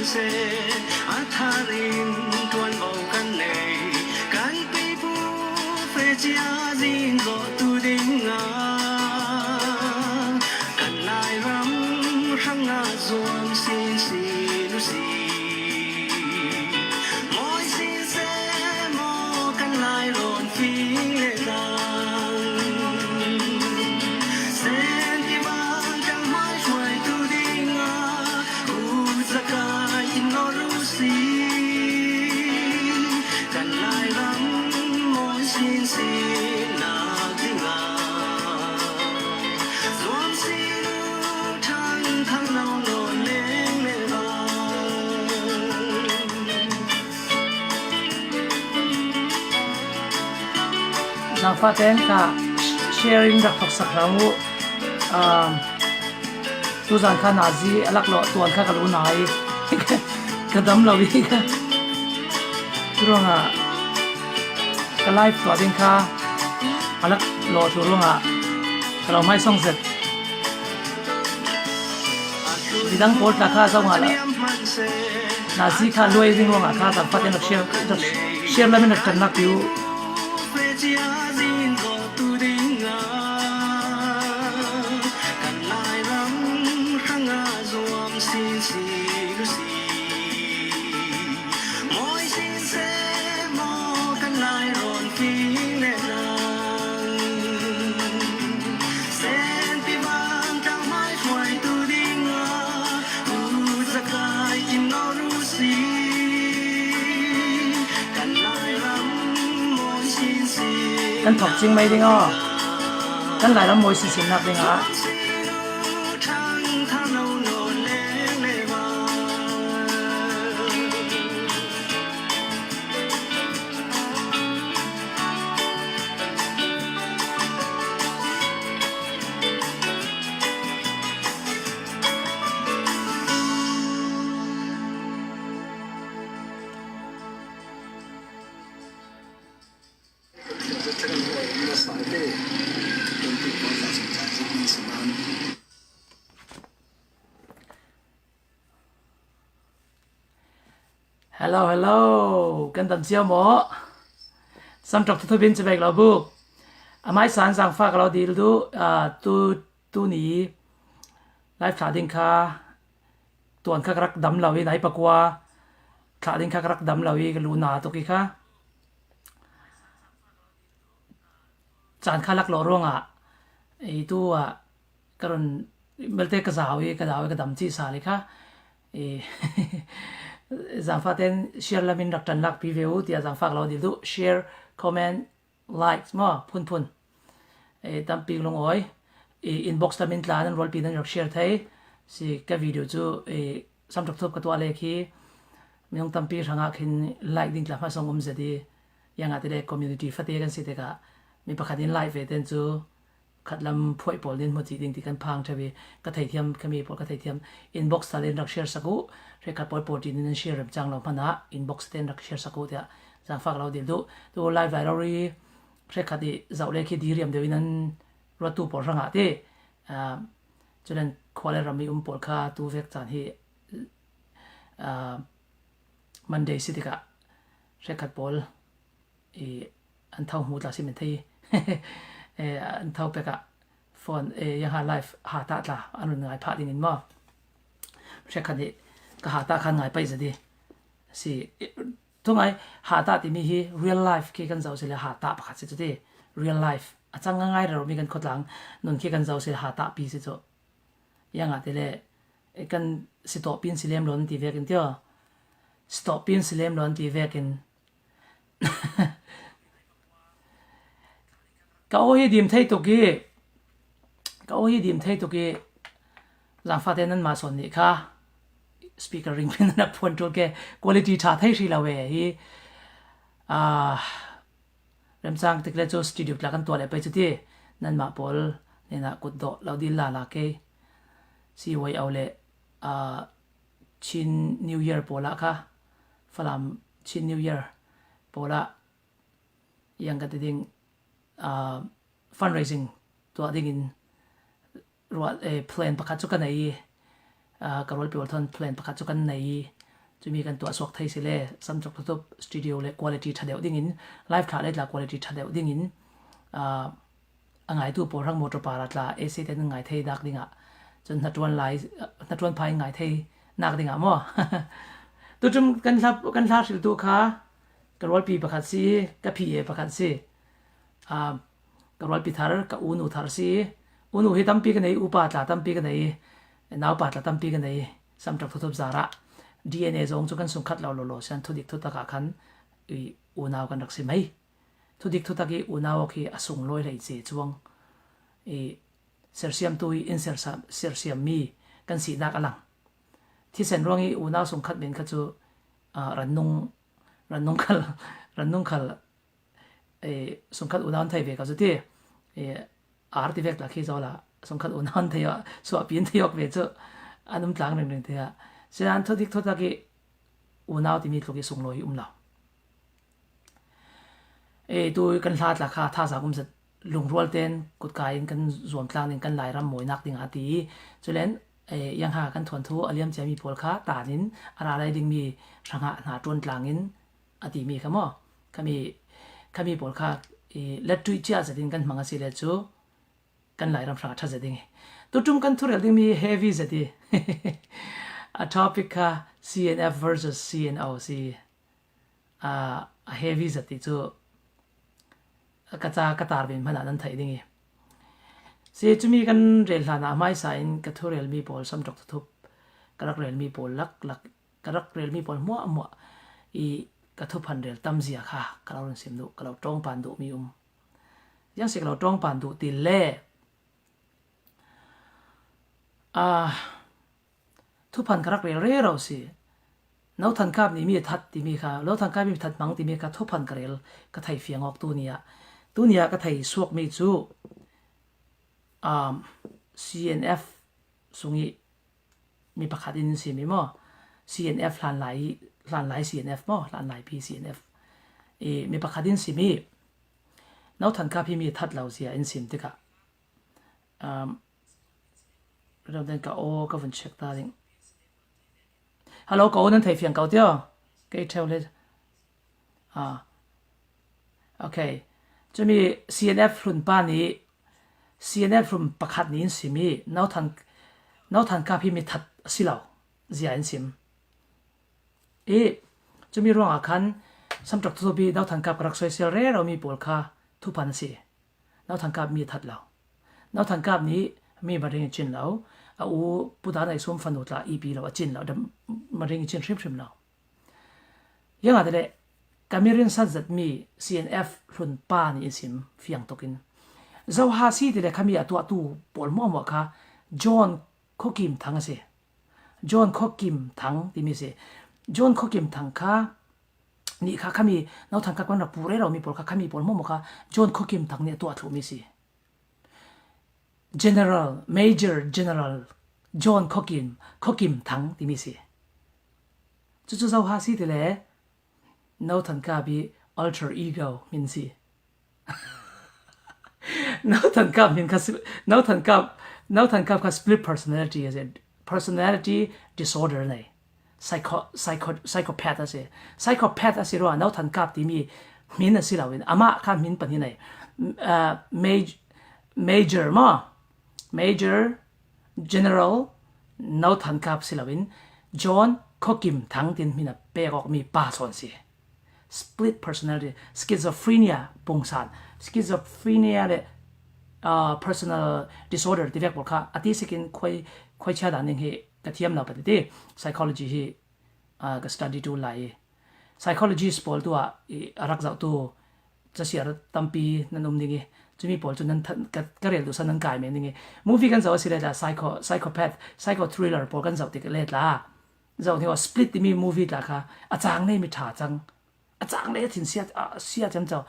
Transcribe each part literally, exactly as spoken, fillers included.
se a tharin tuan bo kan nei, kan pipu fe cia zin zo tu ding a, kan lai ram hrang a zuam sin sin u si. Mawi sin se maw kan lai rawn fing le tlang. Sen i vang tang mai hruai tu ding a, u zakai in lo ru si. Kan lai ram mawi sin sin nak ding a, zuam sin u thang thang lo lo leng le vang. Zangfah ten kha sharing rak thawksak hram u. Um, tuzan kha nazi a laklawh tuan kha ka lu nai. Ka dam lo i kha. Ruangah ka live tuah ding kha a laklawh tu ruangah ka lo hmaisawng zet. Midang pawl tla kha zo ngah la. Nazi kha luai ding ruangah kha zangfah ten rak share, rak share lamin rak ṭannak pi u. Mawi sin se maw kan lai rawn fing le tlang. Sen pi vang tang mai hruai tu ding a, u zakai in lo ru si. Kan lai ram mawi sin sin. Kan thawk cing mai ding aw. Kan lai ram mawi sin sin nak ding ah. Hello, hello. Kan dam cio maw? Samṭawk thuthu bin ci vek lo buk. A mai san zangfah ka lo dil duh. Ah, tu, tu ni live thla ding kha tuan kha ka rak dam lo i nai pakua thla ding kha ka rak dam lo i ka lu na tuk i kha. Caan kha laklawh ruangah i tu ah ka run belte ka zau i ka zau i ka dam cih sa le kha. I zangfah ten share lamin rak ṭan lak pi ve u tiah zangfah ka lo dil duh. Share, comment, likes maw, phunphun. E, tampi lungawi. E, inbox lamin tla nan rualpi nan rak share thei. Si ka video cu, e, samṭhuk thup ka tuah le khi minung tampi hrangah khin like ding tla hmasawng um zet i, iangah ti le community fate kan si tikah mi pakhat in like ve ten cu khatlam phuaih pawl nin hmu cih ding ti kan phang ṭheu i, ka theithiam, khami pawl ka theithiam. Inbox tal in rak share sak uh, hrekkhat pawl pawl ṭin in nan share remcang lo hmanah inbox tein rak share sak uh tiah zangfah ka lo dil duh. Tu live lai rori hrekkhat i zoh le khi diriam deuh in nan ruattu pawl hrangah ti, ah, culen khua le ram i um pawl kha tu vek caan hi, ah, Monday si tikah hrekkhat pawl i an tho hmu tla si min thei. E, an tho pekah phone, e, yang ha live ha ta tla an run ngai phah dingin maw? Hrekkhat nih ka ha ta khan ngai paih zet i si. Thungai ha ta timi hi real life khi kan zoh si le ha ta pakhat si cu ti. Real life a cang ngai rero mi kan khawtlang nun khi kan zoh si le ha ta pi si cu. Yang ah ti le kan sitawh pin si lem lo an ti vekin tio. Sitawh pin si lem lo an ti vekin ka aw hi dim thei tuk i, ka aw hi dim thei tuk i, zangfate nanmah sawn nih kha speaker ringpin nan a phuan ṭul ke quality ṭha thei hri lo e hi. Ah, remcang tik le cu studio tla kan tuah leh pei cu ti nanmah pawl hnenah kut dawh lo dil lala kei si uai au le, ah, Chin New Year pawlah kha Falam Chin New Year pawlah yang ka ti ding, ah, fundraising tuah dingin ruah, eh, plan pakhat cu ka nei i, ah, ka rualpi pawl thawn plan pakhat cu kan nei i, Cumi kan tuah suak thei si le, Samcak Thuthup studio le quality ṭha deuh dingin, live thlah le tla quality ṭha deuh dingin, ah, a ngaitu pawl hrang motor par a tla, A C te ngai thei nak dingah, cun hnaṭuan lai, hnaṭuan pha in ngai thei nak dingah maw? Tuṭum kan hla, kan hla hriltu kha ka rualpi pakhat si, ka P A pakhat si. Ah, ka rualpi thar, ka unu thar si. Unu hi tampi ka nei, upa tla tampi ka nei, naupa tla tampi ka nei. Samcak Thuthup zarah D N A zong cu kan sungkhat lo lo lo sian, thudik thutak ah khan i unau kan rak si mai. Thudik thutak i unau awk hi a sunglawi hlei ce cuang. I sersiamtu i in sersa-, sersiammi kan sinak a lang. Thisen ruang i unau sungkhat men kha cu, ah, rannung, rannung khal, rannung khal, eh, sungkhat unau an thei ve ka cu ti. Eh, ar ti vek tla khi zaw la, sungkhat unau an thei awk, suahpi an thei awk ve cu an um tlang ringring ti ah. Sinan thudik thutak i unau timi tluk i sunglawi hi um lo. Eh, tu kan hla tla kha thazaang um zet, lungrual ten kutkai in kan zuam tlang ding, kan Lairam mawinak ding a ti. Culen, eh, yang ha kan thuanthu a liam ciami pawl kha taan in a ra lai dingmi hrangah hna ṭuan tlang in a timi kha maw? Khami, khami pawl kha, eh, lettuih cia zetin kan hmang a si le cu kan Lairam hrangah ṭha zet ding i. Tuṭum kan thurel dingmi heavy zet i. A topic kha C N F versus C N O si. Ah, a heavy zet ti cu ka ca ka tar ve hmanh ah nan theih ding i. Si cumi kan rel hlan ah hmaisa in ka thurelmi pawl, Samcak Thuthup ka rak relmi pawl laklak, ka rak relmi pawl hmuahhmuah i ka thuphan rel tam zia kha ka lo run sim duh, ka lo ṭawngpan duhmi um. Ziang si ka lo ṭawngpan duh ti le, ah, thuphan ka rak rel rero si. No Than Kap nih mi a that timi kha, No Than Kap mi that hmang timi kha thuphan ka rel, ka thei fiang awk tu ni ah. Tu ni ah ka thei suakmi cu, um, C N F sung i mi pakhat in simi maw? C N F hlanlai, hlanlai C N F maw? Hlanlai pi C N F. I mi pakhat in simi No Than Kap hi mi a that lo zia in sim tikah, um, ramdan ka aw ka vun check ta ding. Hello, ka aw nan thei fiang ko tio? Kei ṭheu le. Ah. Okay. Cumi C N F hlun pa nih, C N F hlun pakhat nih in sim i, No Than, No Than Kap hi mi that a si lo zia in sim. I, cumi ruangah khan Samcak Thuthup i No Than Kap ka rak soisel rero mi pawl kha thuphan a si. No Than Kap mi a that lo. No Than Kap nih mi maring i cin lo. A u Pu Da Nei Sum fanu tla ipi lo a cin lo. Dam maring i cin hrimhrim lo. Ziangahtile ka mi rinsan zetmi C N F hlun pa nih in sim fiang tukin. Zoha si tile khami a tuahtu pawl hmuahhmuah kha John Khaw Kim Thang a si. John Khaw Kim Thang timi si. John Khaw Kim Thang kha nih kha khami No Than Kap kan rak pu rero mi pawl kha khami pawl hmuahhmuah kha John Khaw Kim Thang nih a tuah thluhmi si. General, Major General John Khaw Kim, Khaw Kim Thang timi si. Cucu Zoha si tile No Than Kap i alter ego hmin si. No Than Kap hmin kha si, No Than Kap, No Than Kap kha split personality a si, personality disorder nei. Psycho, psycho, psychopath a si. Psychopath a si ruangah No Than Kap timi hmin a si loin, amah kha hmin pahnih nei. Ah, Maj-, Major maw? Major General No Than Kap si loin, John Khaw Kim Thang tin hmin a pek awkmi pa sawn si. Split personality, schizophrenia pungsan, schizophrenia le, ah, personal disorder ti vek pawl kha a ti sikin khuai, khuai chia dan ding hi ka thiam lo pah ti ti. Psychology hi, ah, ka study tu lai i. Psychologist pawl tu ah i a rak zohtu casiar tampi nan um ding i. Cumi pawl cu nan than-, ka, ka rel duhsan nan kai men ding i. Movie kan zoh a si le tla, psycho, psychopath, psycho thriller pawl kan zoh tik le tla. Zoh ning aw, Split timi movie tla kha a cang nei mi ṭha cang. A cang le a thin sia, a sia ciamco.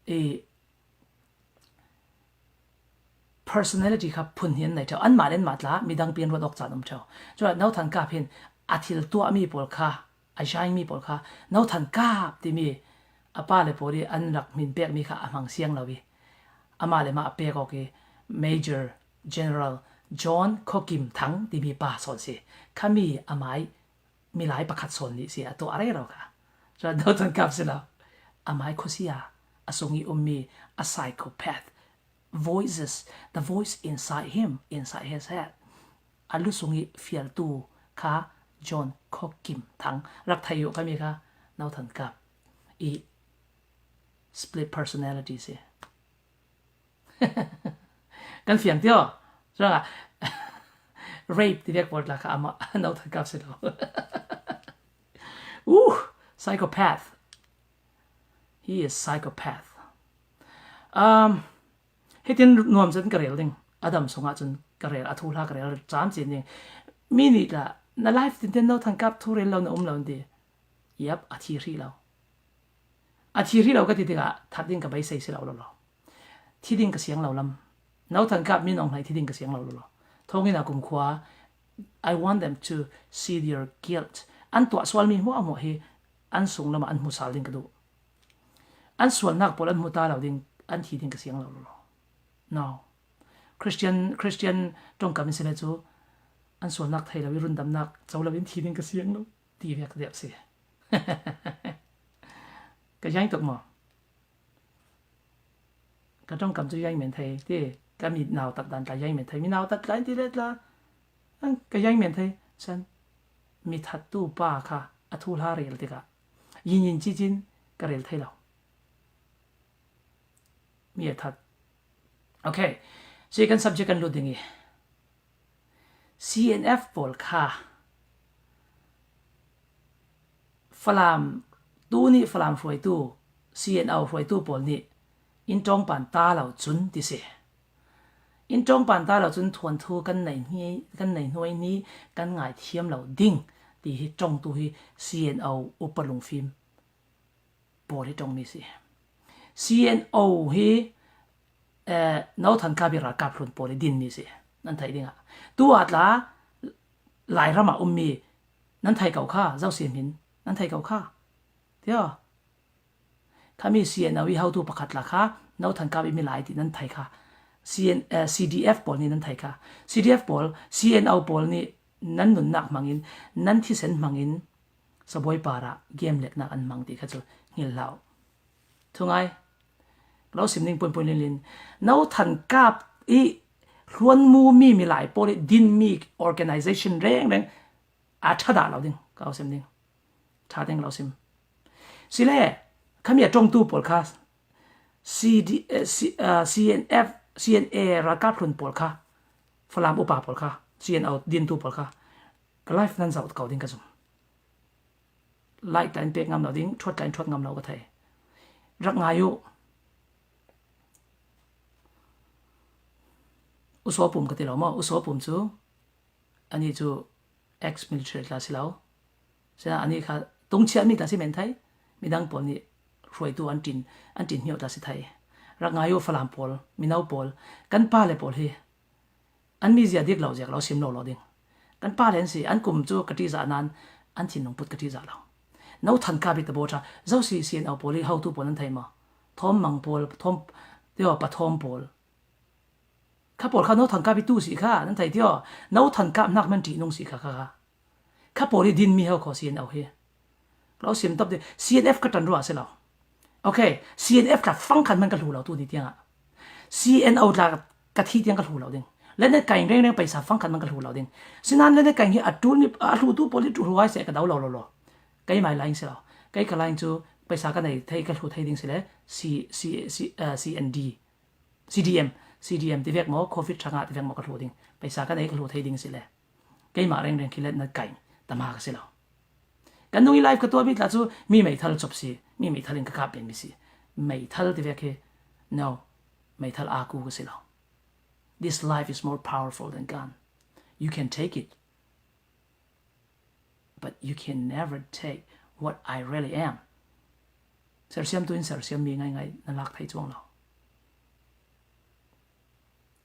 I personality kha phun hi an nei ṭheu. Anmah le anmah tla midang pi an ruat awk caan um ṭheu. Cuah No Than Kap hin a thil tuahmi pawl kha, a zhaingmi pawl kha, No Than Kap timi a pa le pawl i an rak hmin pekmi kha a hmang siang lo i, amah le mah a pek awk i, Major General John Khaw Kim Thang timi pa sawn si. Khami amah i milai pakhat sawn nih si a tuah a rei lo kha. Chuan no than kap si lo. A mai khuasia a sung i um mi a psychopath voices, the voice inside him, inside his head. A lu sung i fialtu kha John Khawkim Thang rak thei uh kha mi kha no than kap i split personality si. Kan fiang tio. Chuan a rape ti vek pawl tla kha ama no than kap si lo. Uh, psychopath. He is psychopath. Um, hitin nuam zen ka rel ding. Adam sungah chun ka rel, a thu hla ka rel cham chin ding. Mi nih tla, na life tin ten no than kap thu rel lo na um lo ti. Yep, a thi hrih lo. A thi hrih lo ka ti tikah that ding ka beisei si lo lo lo. Thi ding ka siang lo lam. No than kap mi nong hlai thi ding ka siang lo lo lo. Thawngin a kumkhua, I want them to see their guilt. An tuah sual mi hmuah hmuah hi an sung lamah an hmu sal ding ka duh. An sualnak pawl an hmu ta lo ding, an thi ding ka siang lo lo lo. No. Christian, Christian ṭawngkam in si le chu an sualnak thei lo i rundamnak cho lo in thi ding ka siang lo. Ti vek deuh si. Ka hiang tuk maw? Ka ṭawngkam chu hiang men thei ti, ka mi nau tat dan tla hiang men thei, mi nau tat tla in ti le tla. Ang ka hiang men thei, san. Mi thattu pa kha a thu hla rel tikah. Yin yin chi chin ka rel thei lo. Mi a that. Okay. Si kan subject kan lut ding i. C N F pawl kha Falam, tuni Falam hruaitu, C N O hruaitu pawl nih in ṭawngpan ta lo chun ti si. In ṭawngpan ta lo chun thuanthu kan nei hni, kan nei hnuai ni kan ngai thiam lo ding ti hi ṭawngtu hi C N O upa lungfim pawl hi ṭawng mi si. C N O hi, eh, no than kap i ralkap hlun pawl hi din mi si. Nan thei dingah. Tu a tla Lairamah um mi nan thei ko kha, Zosia hmin nan thei ko kha. Tio. Khami C N O i hotu pakhat la kha, no than kap i mi lai ti nan thei kha. C N, eh, C D F pawl ni nan thei kha. C D F pawl, C N O pawl ni nan nunnak hmangin, nan thisen hmangin, Sabuai parah game leknak an hmang ti kha chu ngil hlau. Thungai, lo sim ning puanpuan linlin. No than kap i hluan mu mi mi lai pawl i din mi organization reng reng a ṭha dah lo ding, ka lo sim ding. Ṭha ding lo sim. Sile, khami a ṭawngtu pawl kha, C D, eh, C, eh, C N F, C N A ralkap hlun pawl kha, Falam upa pawl kha, C N O dintu pawl kha, ka life nan zauh ko ding ka zum. Like tla in pek ngam lo ding, thuat tla in thuat ngam lo ka thei. Rak ngai uh. U Sawpum ka ti lo maw? U Sawpum chu, ani chu ex-military tla si lo. Sina ani kha tungchia mi tla si men thei. Midang pawl nih hruaitu an ṭin, an ṭin hniau tla si thei. Rak ngai uh Falam pawl, mino pawl, kan pa le pawl hi. An mizia dik lo ziak lo sim lo lo ding. Kan pa le an si, an kum chu ka ṭihzah nan, an thinlung put ka ṭihzah lo. No than kap i ta bo ṭha, Zosia C N O pawl i hotu pawl nan thei maw? Thawm mang pawl, thawm, tio, pathawm pawl. Kha pawl kha no than kap i tu si kha, nan thei tio. No than kap nak man ṭihnung si kha kha kha. Kha pawl i din mi ho khaw C N O hi. Lo sim tawp di, C N F ka ṭan ruah si lo. Okay, C N F tla fang khat man ka hlu lo tu ni tiangah. C N O tla ka thi tiang ka hlu lo ding. Lene kaing reng reng paisa fang khat man ka hlu lo ding. Sinan lene kaing hi a tul mi, a hlutu pawl i tu hluai se ka do lo lo lo. Kei mai laing si lo. Kei ka laing chu paisa ka nei thei ka hlu thei ding si le C, C, C, eh, C N D. C D M, C D M ti vek maw, covid ṭha ngah ti vek maw ka hlu ding. Paisa ka nei ka hlu thei ding si le. Keimah reng reng khi let na kai tama ka si lo. Kan nung i life ka tuah mi tla chu mi meithal chop si, mi meithal in ka kap pen mi si. Meithal ti vek hi, no, meithal a ku ka si lo. This life is more powerful than gun. You can take it. But you can never take what I really am. Sersiamtu in sersiam mi ngaingai na lak thei chuang lo.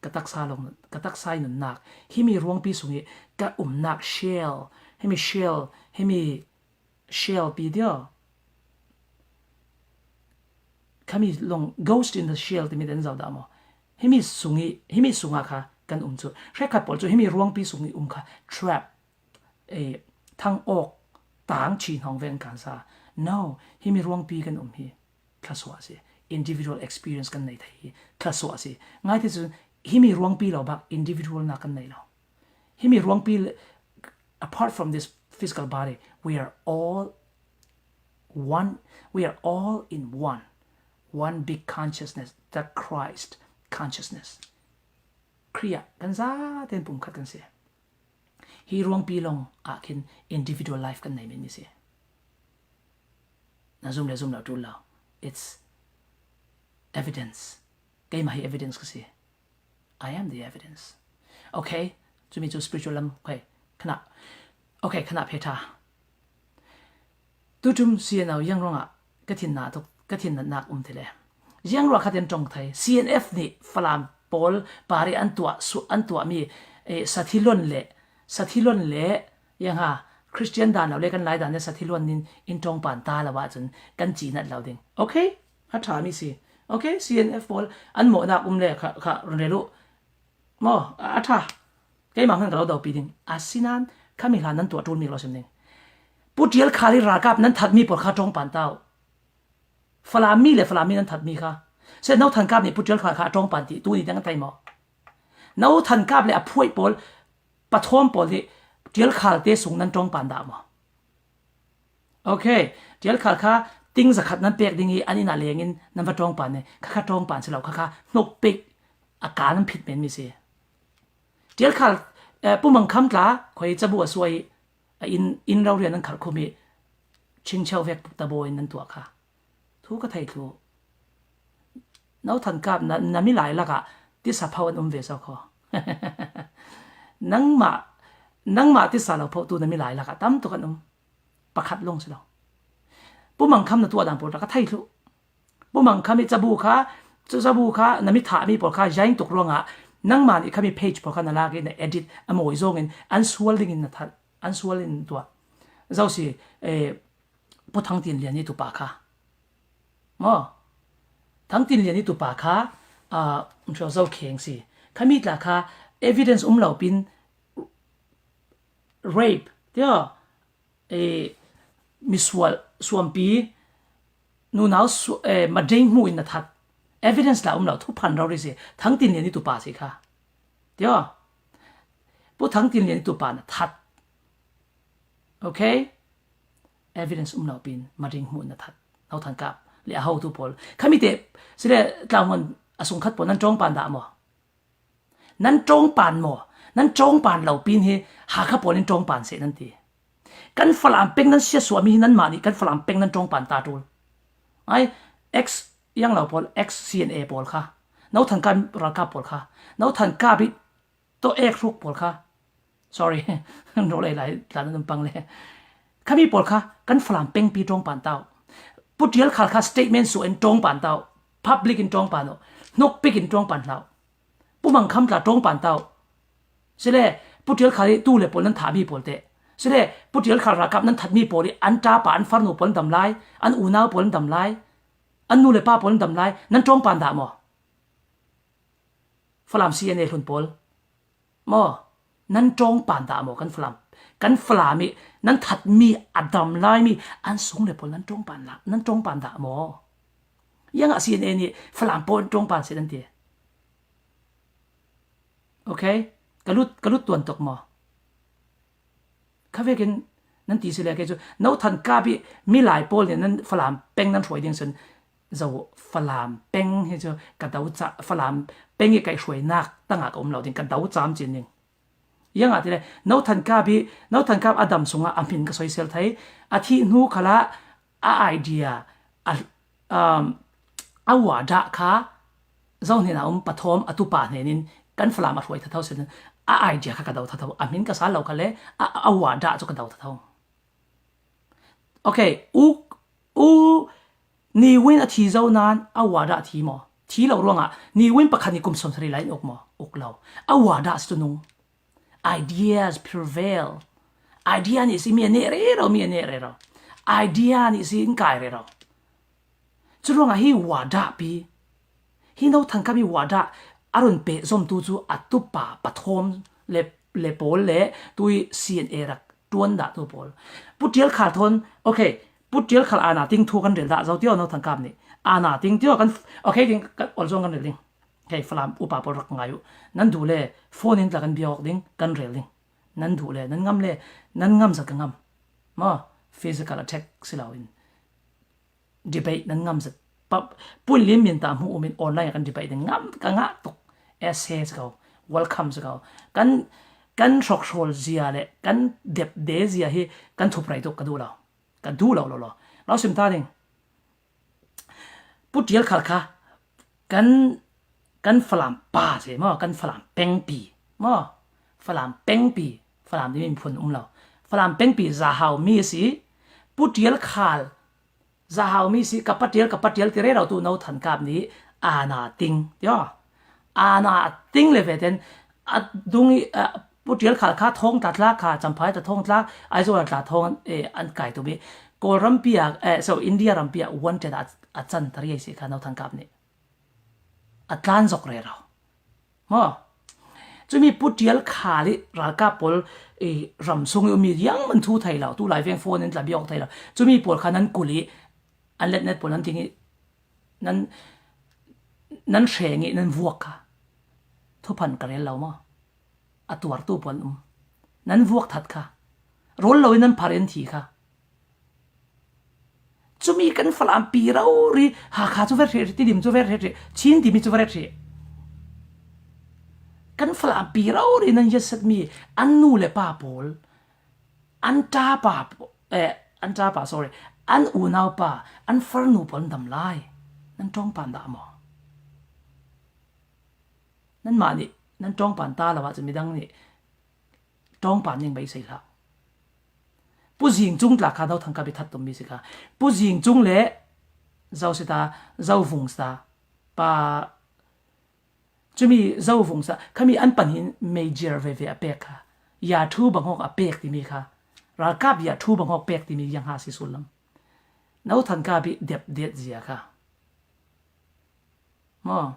Ka taksa long, ka taksa i nunnak, himi ruangpi sung i ka umnak shell, himi shell, himi shell pi dio. Khami long ghost in the shell timi den zau dah maw? Himi sung i, himi sunga kha kan um chu. Hrekhat pawl chu himi ruangpi sung i um kha trap, eh, thang awk, tang chi hnawng veng kan sa. No, himi ruangpi kan um hi. Thluasuah si. Individual experience kan nei thei hi. Thluasuah si. Ngai te cun himi ruangpi lo bak individual nak kan nei lo. Himi ruangpi le, apart from this physical body, we are all one, we are all in one. One big consciousness, the Christ consciousness. Khrih ah kan zaten pumkhat kan si. Hi ruangpi long ah khin individual life kan nei men mi si. Na zum le zum lo tul lo. It's evidence. Keimah hi evidence ka si. I am the evidence. Okay? Cumi cu spiritual lam, okay, khana. Okay, khana phe tha. Tutum C N O ziang ruangah ka thinna tuk, ka thinna nak um ti le. Ziang ruah khat in ṭong thei. C N F nih Falam pawl pari an tuah, su, an tuahmi, eh, sathilon le, sathilon le, ziang ha, Christian dan lo le kan lai dan le sathilon nin in ṭong pan ta lo ahcun kan ci nat lo ding. Okay? A ṭha mi si. Okay, C N F pawl an mawhnak um le kha, kha run rel uh. Maw, a ṭha. Keimah hmanh ka lo dopi ding. Asinain khami hlan nan tuah ṭul mi ka lo sim ding. Pu Ṭial Khal hi ralkap nan thatmi pawl kha ṭong pan ta uh. Falam mi le Falam mi nan thatmi kha. Se no than kap nih Pu Ṭial Khal kha a ṭong pan ti tu ni dang a thei maw? No than kap le a phuai pawl, pathawm pawl hi Ṭial Khal te sung nan ṭong pan dah maw? Okay, Ṭial Khal kha ting zakhat nan pek ding i an inn ah leng in nan va ṭong pan i kha kha ṭong pan si lo, kha kha hnuk pek a ka nan phit men mi si. Ṭial Khal, eh, Pu Mang Kham tla khoi cabu a suai a inn, inn rau rian nan kharh khum i chingcheu vek tabaw in nan tuah kha. Thu ka thei thlu. No than kap na, na mi lai lakah tisa pho an um ve so kho. Nangmah, nangmah tisa lo pho tu na mi lai lakah tam tuk an um. Pakhat lawng si lo. Pu Mang Kham na tuah dan pawl ka thei thlu. Pu Mang Kham i cabu kha, cu cabu kha na mi thah mi pawl kha zaing tuk ruangah nangmah nih khami page pawl kha na lak i na edit a mawi zong in an sual ding in na that, an sual in tuah. Zo si, eh, Pu Thang Tin Lian i tupa kha. Maw? Thang Tin Lian i tupa kha, ah, um, ṭhuak zo kheng si. Khami tla kha evidence um lo pin rape, tio, eh, misual, suampi, nunau su, eh, mading hmuh in na that. Evidence la um lo, thuphan rori si. Thang Tin Lian i tupa si kha. Tio? Pu Thang Tin Lian i tupa na that. Okay? Evidence um lo pin, mading hmuh na that. No than kap le a hotu pawl. Khami te, si le tlauhmuan a sungkhat pawl nan ṭong pan dah maw? Nan ṭong pan maw? Nan ṭong pan lo pin hi Hakha pawl in ṭong pan seh nan ti. Kan Falam peng nan siatsuahmi hi nanmah nih kan Falam peng nan ṭong pan ta ṭul. Ai, ex yang lo pawl, ex C N A pawl kha. No than kap ralkap pawl kha. No than kap i tawh ek hruk pawl kha. Sorry, rawl ei lai tla nan pang le. Khami pawl kha kan Falam pengpi ṭong pan tau. Pu Ṭial Khal kha statement suah in ṭong pan tau. Public in ṭong pan uh. Hnuk pik in ṭong pan hlau. Pu Mang Kham tla ṭong pan tau. Sile, Pu Ṭial Khal i tu le pawl nan thahmi pawl te. Sile, Pu Ṭial Khal ralkap nan thatmi pawl i an ṭapa an farnu pawl an dam lai, an unau pawl an dam lai, an nu le pa pawl an dam lai, nan ṭong pan dah maw? Falam C N A hlun pawl. Maw, nan ṭong pan dah maw kan Falam? Kan Falam i nan thatmi a dam laimi an sung le pawl nan ṭong pan la, nan ṭong pan dah maw? Ziangah C N A nih Falam pawl ṭong pan si nan ti. Okay? Ka lut, ka lut tuan tuk maw? Kha vekin nan ti si le kei cu no than kap i milai pawl nih nan Falam peng nan hruai ding cun zo Falam peng hi cu ka do ca, Falam peng i kaihhruainak tangah ka um lo ding, ka do cam cin ding. Ziangahtile no than kap i, no than kap a dam sungah a hmin ka soisel thei. A thih hnu khalah a idea, a, um, a wadah kha zo hnen a um pathawm a tupa hnenin kan Falam a hruai thatho sin a idea kha ka do thatho. A hmin ka sal lo kha le a, a wadah cu ka do thatho. Okay, u, u Ni Win a thi zo nan a wadah thi maw? Thi lo ruangah Ni Win pakhat nih kum sawmsarih lai in uk maw? Uk lo. A wadah si tu nung. Ideas prevail. Idea nih si mi a neh rero, mi a neh rero. Idea nih si in kai rero. Curuangah hi wadah pi. Hi no than kap i wadah a run peh zomtu cu a tupa pathawm le, le pawl le tui C N A rak Tuan dah tu pawl. Pu Tial Khal thawn, okay, Pu Tial Khal ana ting thu kan rel dah zo tio, no thangkap ni. Ana ting tio kan, okay, ding, kan ol zong kan rel ding. Hei, Falam upa pawl rak ngai uh. Nan duh le, phone in tla kan biawk ding, kan rel ding. Nan duh le, nan ngam le, nan ngam zat ka ngam. Maw, physical attack si lo in. Debate nan ngam zat. Pa, Pu Lim Min ta hmu um in online kan debate ding ngam ka ngah tuk. Essay si ko, welcome si ko. Kan, kan hrokhrawl zia le, kan depde zia hi, kan thup rei tuk ka duh lo. Ka duh lo lo lo. Lo sim ta ding. Pu Tial Khal kha, kan, kan Falam pa si maw, kan Falam pengpi. Maw, Falam pengpi, Falam di min phun um lo. Falam pengpi Zahau mi si, Pu Tial Khal, Zahau mi si, ka Pa Tial, ka Pa Tial ti rero tu no thangkap ni, ana ting, tio. Ana ting le ve ten, a dung i, a, Pu Tial Khal kha thawng tla tla kha, Champhai tla thawng tla, Aizawl tla thawng, eh, an kai tu mi. Kawl rampi a, eh, so India rampi a wanted a, a chan tari ai si kha no thangkap ni. A tlan zok rero. Maw. Cumi Pu Tial Khal i ralkap pawl i ram sung i um mi ziang man thu thei lo, tu lai veng phone in tla biawk thei lo. Cumi pawl kha nan kul i, an let net pawl nan ting i, nan, nan hreng i, nan vuak kha. Thuphan ka rel lo maw. A tuartu pawl um. Nan vuak that kha. Rawl lo in nan phar in thi kha. Cumi kan Falam pi rori, Hakha cu ver hrih, Tidim cu ver hrih, Chin timi cu ver hrih. Kan Falam pi rori nan yasat mi, an nu le pa pawl, an ṭa pa, eh, an ṭa pa, sorry, an unau pa, an farnu pawl an dam lai. Nan ṭawngpan dah maw? Nanmah nih, nan ṭawngpan ta lo ahcun midang nih ṭawngpan ning beisei hlah. Pu Zing Cung tla kha no thangkap i that tummi si kha. Pu Zing Cung le Zo si ta, Zo Vung si ta, pa, cumi Zo Vung si ta, khami an pan hin major veve a pek kha. Ya thu bangawk a pek timi kha. Ralkap ya thu bangawk pek timi yang ha si sullam. No thangkap i dep det zia kha. Maw.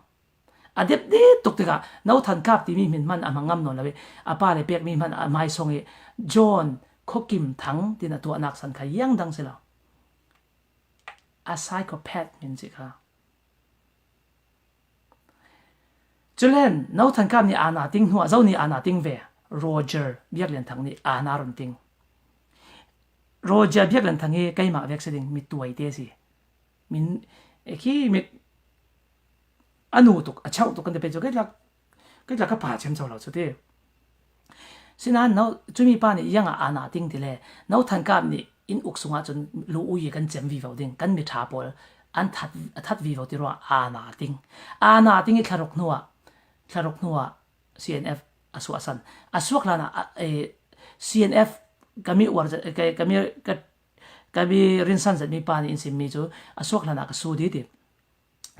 A dep det tuk tikah, no thangkap timi hmin hman a hmang ngam nawn lo i, a pa le pekmi hman a hmaisawng i, John Khuakim Thang tin a tuahnak san kha yang dang si lo. A psychopath hmin si kha. Culen, no thangkap nih ana ting hnuah, zo nih ana ting ve. Roger Biaklian Thang nih ana run ting. Roger Biaklian Thang hi keimah vek si ding, mi tuai te si. Min, eh, khi mit a nu tuk, a chauh tuk kan ti pei cu, kei tlak, kei tlak ka pa cem co lo cu ti. Sinain no, cumi pa nih yang a ana ting ti le, no thangkap nih inn uk sungah cun lu ui kan cem vivo ding, kan miṭha pawl an that, a that vivo ti ruah ana ting. Ana ting i thlaruk hnuah, thlaruk hnuah C N F a suahsan. A suak hlanah, a, eh, C N F ka mi uar zet, ka, ka mi, ka, ka mi rinsan zetmi pa nih in simmi cu a suak hlanah ka su dih ti.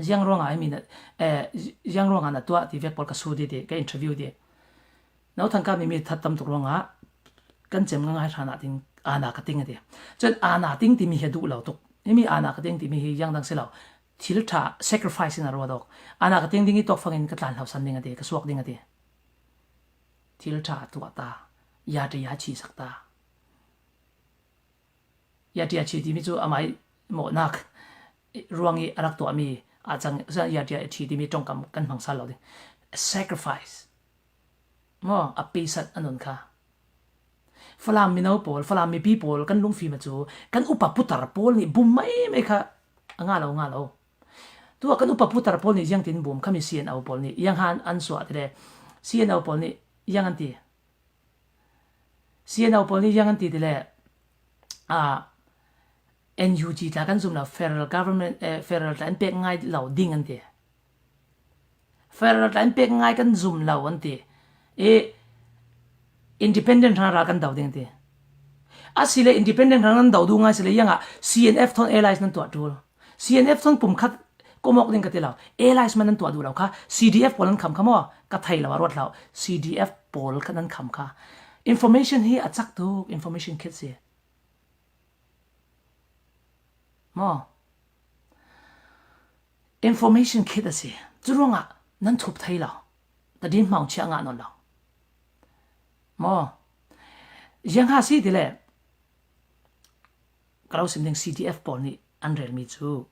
Ziang ruangah himi na, eh, ziang ruangah na tuah ti vek pawl ka su dih ti, ka interview ti. No thangkap mi mi that tam tuk ruangah kan cem ngangai hranah ting ana ka ting a ti. Cun ana ting timi hi a duh lo tuk. Himi ana ka ting timi hi ziang dang si lo. Thil ṭha, sacrifice in a ruat awk. Ana ka ting ding i tawk fangin ka tlan hlosan ding a ti, ka suak ding a ti. Thil ṭha a tuah ta, ya ṭia a chihsak ta. Ya ṭia a chih timi cu amai mawhnak ruang i a rak tuahmi ah cang, ya ṭia a chih timi ṭongkam kan hmang sal lo ding. Sacrifice. Maw, a peisat a nun kha. Falam mino pawl, Falam mipi pawl kan lungfim a cu kan upa putar pawl nih bum mai mai kha a ngah lo, ngah lo. Tuah kan upa putar pawl nih ziangtin bum khami C N O pawl nih yang han an suah ti le, C N O pawl nih yang an ti. C N O pawl nih yang an ti ti le, ah, N U G tla kan zum lo, federal government, eh, federal tla an pek ngai lo ding an ti. Federal tla an pek ngai kan zum lo an ti. I independent hrang ral kan do ding an ti. A si le independent hrang nan do duh ngai si le, yang ah C N F thawn allies nan tuah ṭul. C N F thawn pumkhat komawk ding ka ti lo. Allies man nan tuah duh lo kha. C D F pawl nan kham kha maw? Ka thei lo a ruat hlah. C D F pawl kha nan kham kha. Information hi a cak tuk, information khit si. Maw? Information khit a si. Cu ruangah nan thup thei lo. Ka din hmang chiah ngah nawn lo. Maw? Ziang ha si ti le, ka lo sim ding, C D F pawl nih an relmi cu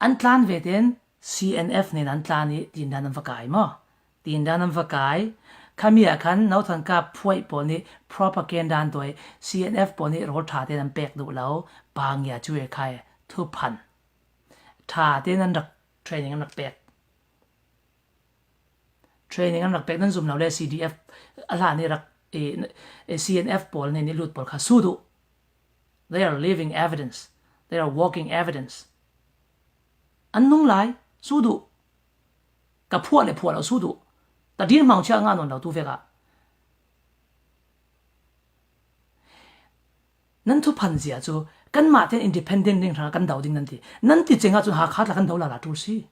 an tlan ve tein C N F nih an tlan i tindan an va kai maw? Tindan an va kai. Khami ah khan Nauthan Kap phuai pawl nih propaganda an tuai, C N F pawl nih rawl ṭha tein an pek duh lo, pangia cu e khai thuphan ṭha tein an rak training an rak pek. Training an rak pek nan zum lo le C D F a hlan i rak, i, i C N F pawl nih nih lut pawl kha sut uh. They are living evidence. They are walking evidence. An nung lai, sut uh. Ka phuah le phuah lo sut uh. Tadin hmang chia nga nawn lo tu vek ah. Nan thuphan zia cu kanmah ten independent ding hrang kan do ding nan ti. Nan ti cengah cun Hakha tla kan do lala ṭul si.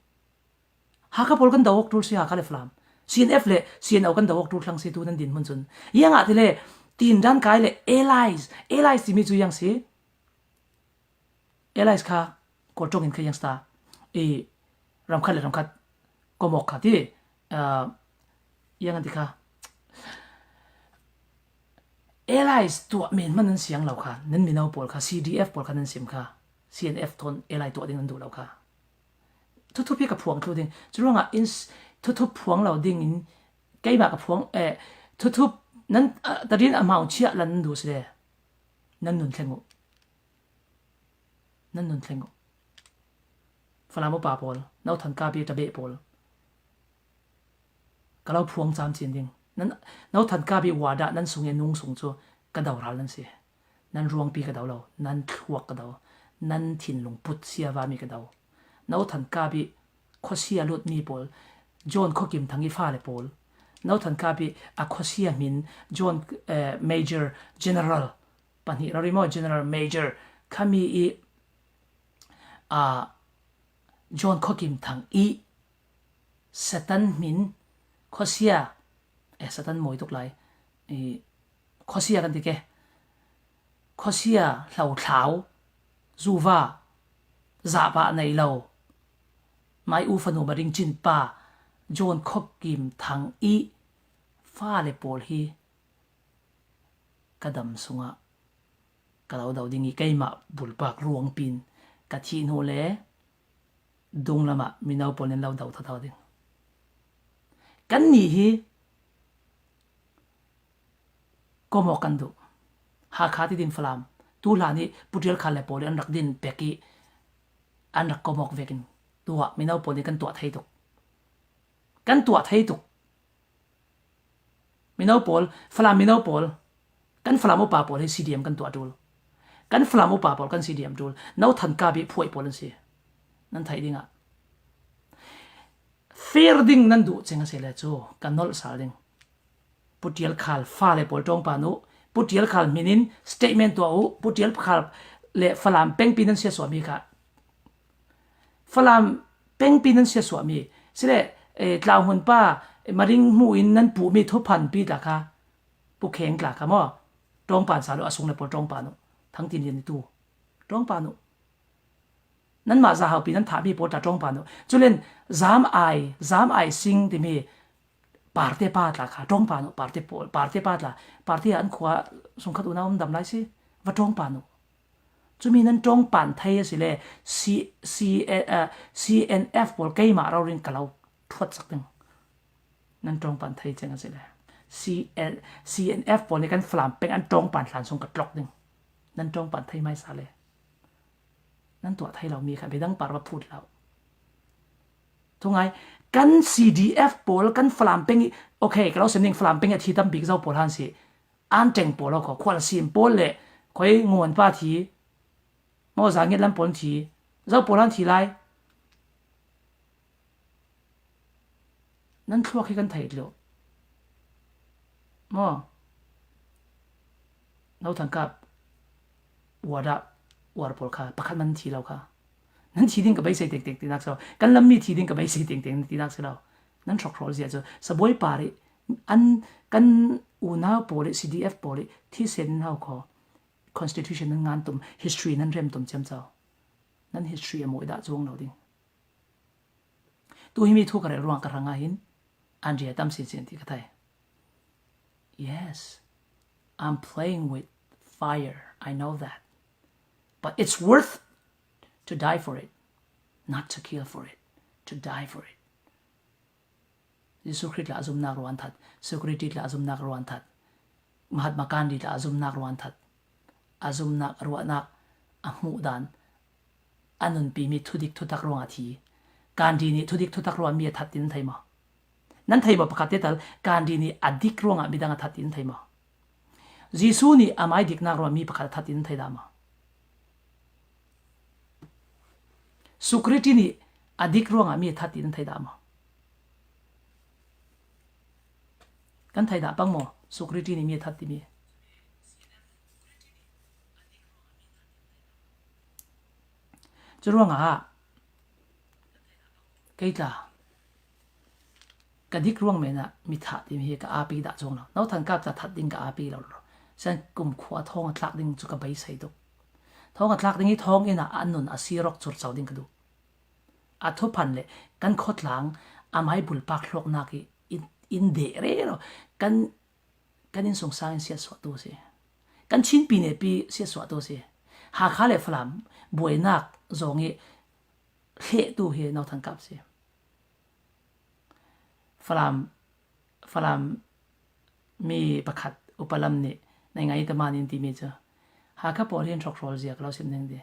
Hakha pawl kan do awk ṭul si, Hakha le Falam. C N F le C N O kan do awk ṭul thlang si tu nan din hmun cun. Iangah ti le tindan kai le allies, allies timi cu iang si. Allies kha Kawl ṭong in kha iang sta. I ramkhat le ramkhat komok kha ti, ah, iang an ti kha. Allies tuah men hman nan siang lo kha, nan mino pawl kha, C D F pawl kha nan sim kha, C N F thawn allies tuah ding nan duh lo kha. Thuthup hi ka phuang thlu ding. Curuangah in s-, thuthup phuang lo ding in keimah ka phuang, eh, thuthup nan, ah, tadin amau chiah lan nan duh si le. Nan nun thleng uh. Nan nun thleng uh. Falam upa pawl, Nauthan Kap i ṭabeh pawl. Ka lo phuang cam cin ding. Nan, Nauthan Kap i wadah nan sung i nung sung cu ka do ral nan si. Nan ruangpi ka do lo, nan thluak ka do, nan thinlung put sia vami ka do. Nauthan Kap i khuasia lutmi pawl, John Khuakim Thang i fale pawl. Nauthan Kap i a khuasia hmin, John, eh, Major General, pahnih rori maw, General Major, khami i, ah, John Khuakim Thang i Satan hmin khuasia, eh, Satan mawi tuk lai, i, khuasia kan ti ke. Khuasia hlothlau, zuva, zahpah nei lo, mai u fanu maring cin pa, John Khuakim Thang i fale pawl hi ka dam sungah ka lo do ding i keimah bulpak ruangpi in ka thih hnu le dunglam ah mino pawl nih an lo do thathau ding. Kannih hi komok kan duh. Hakha ti din Falam. Tu hlan i Pu Ṭial Khal le pawl i an rak din pek i an rak komok vekin tuah mino pawl nih kan tuah thei tuk. Kan tuah thei tuk. Mino pawl, Falam mino pawl, kan Falam upa pawl hi C D M kan tuah ṭul. Kan Falam upa pawl kan C D M ṭul. Nauthan Kap i phuai pawl an si. Nan theih dingah fir ding nan duh cing a si le cu ka nolh sal ding. Pu Ṭial Khal fale pawl ṭawngpan uh. Pu Ṭial Khal hmin in statement tuah uh. Pu Ṭial Khal le Falam pengpi nan siasuahmi kha Falam pengpi nan siasuahmi, sile, eh, Tlau Hmun pa, eh, Maring hmu in nan puhmi thuphanpi tla kha, Pu Kheng tla kha maw, ṭawngpan sal uh, a sung le pawl ṭawngpan uh, Thang Tin Lian i tu, ṭawngpan uh. Nanmah zahaupi nan thahmi pawl tla ṭawngpan uh. Culen Zam Ai, Zam Ai Sing timi, Parte pa tla kha ṭawngpan uh, parte pawl, parte pa tla, parte ah an khua sungkhat unau um dam lai si, va ṭawngpan uh. Cumi nan ṭawngpan thei a si le, C, C, eh, eh, C N F pawl keimah rori in ka lo ṭhuat sak ding. Nan ṭawngpan thei ceng a si le, C N, C N F pawl nih kan Falam peng an ṭawngpan hlan sung ka tlok ding. Nan ṭawngpan thei hmaisa le. Nan tuah thei lo mi kha midang par va phut lo. Thungai, kan C D F pawl, kan Falam peng i, okay, ka lo sim ning, Falam peng i a thi tam bik zo pawl han si. An teng pawl lo kho, Khual Sim pawl le, khoi Nguan pa thi. Maw, Za Ngiat Lam pawl thi. Zo pawl han thi lai. Nan thluak hi kan theih lo. Maw? Nauthan Kap, uar ah, uar pawl kha, pakhat man thi lo kha. Nan thi ding ka beisei tengteng tinak si lo. Kan lam mi thi ding ka beisei tengteng tinak si lo. Nan hrawk hrawl zia cu, sabuai par i, an, kan unau pawl i, C D F pawl i, thisen nan hau kho. Constitution nan ngan tum, history nan rem tum ciamco. Nan history a mawi dah cuang lo ding. Tu himi thu ka rel ruang ka hrang ah hin, an ria tam sinsin ti ka thei. Yes. I'm playing with fire. I know that. But it's worth to die for it. Not to kill for it. To die for it. Jesu Khrist tla a zumnak ruah an that. Socrates tla a zumnak ruah an that. Mahatma Gandhi tla a zumnak ruah an that. A zumnak ruahnak a hmuh dan a nunpimi thudik thutak ruangah thi. Gandhi nih thudik thutak ruangah mi a that ti nan thei maw? Nan thei maw pakhat te tal, Gandhi nih a dik ruangah midang a that ti nan thei maw? Jesu nih amai diknak ruangah mi pakhat a that ti nan thei dah maw? Socrates nih a dik ruangah mi a that ti nan thei dah maw? Kan thei dah pang maw? Socrates nih mi a that timi. Curuangah kei tla ka dik ruang menah mi that timi hi ka api dah cuang lo. No thangkap tla that ding ka api lo lo. Sian kumkhua thawng a tlak ding cu ka beisei tuk. Thawng a tlak ding i thawng inn ah a nun a sirok curcau ding ka duh. A thuphan le kan khawtlang a mai bulpak hlawknak i in, in deh rero. Kan, kan innsungsang in siatsuahtu a si. Kan Chinpi nepi siatsuahtu a si. Hakha le Falam buainak zong i hlehtu hi no thangkap si. Falam, Falam mi pakhat upa lam nih, nai ngai ta man in timi cu, Hakha pawl hi an hrawkhawl zia ka lo sim ning ti.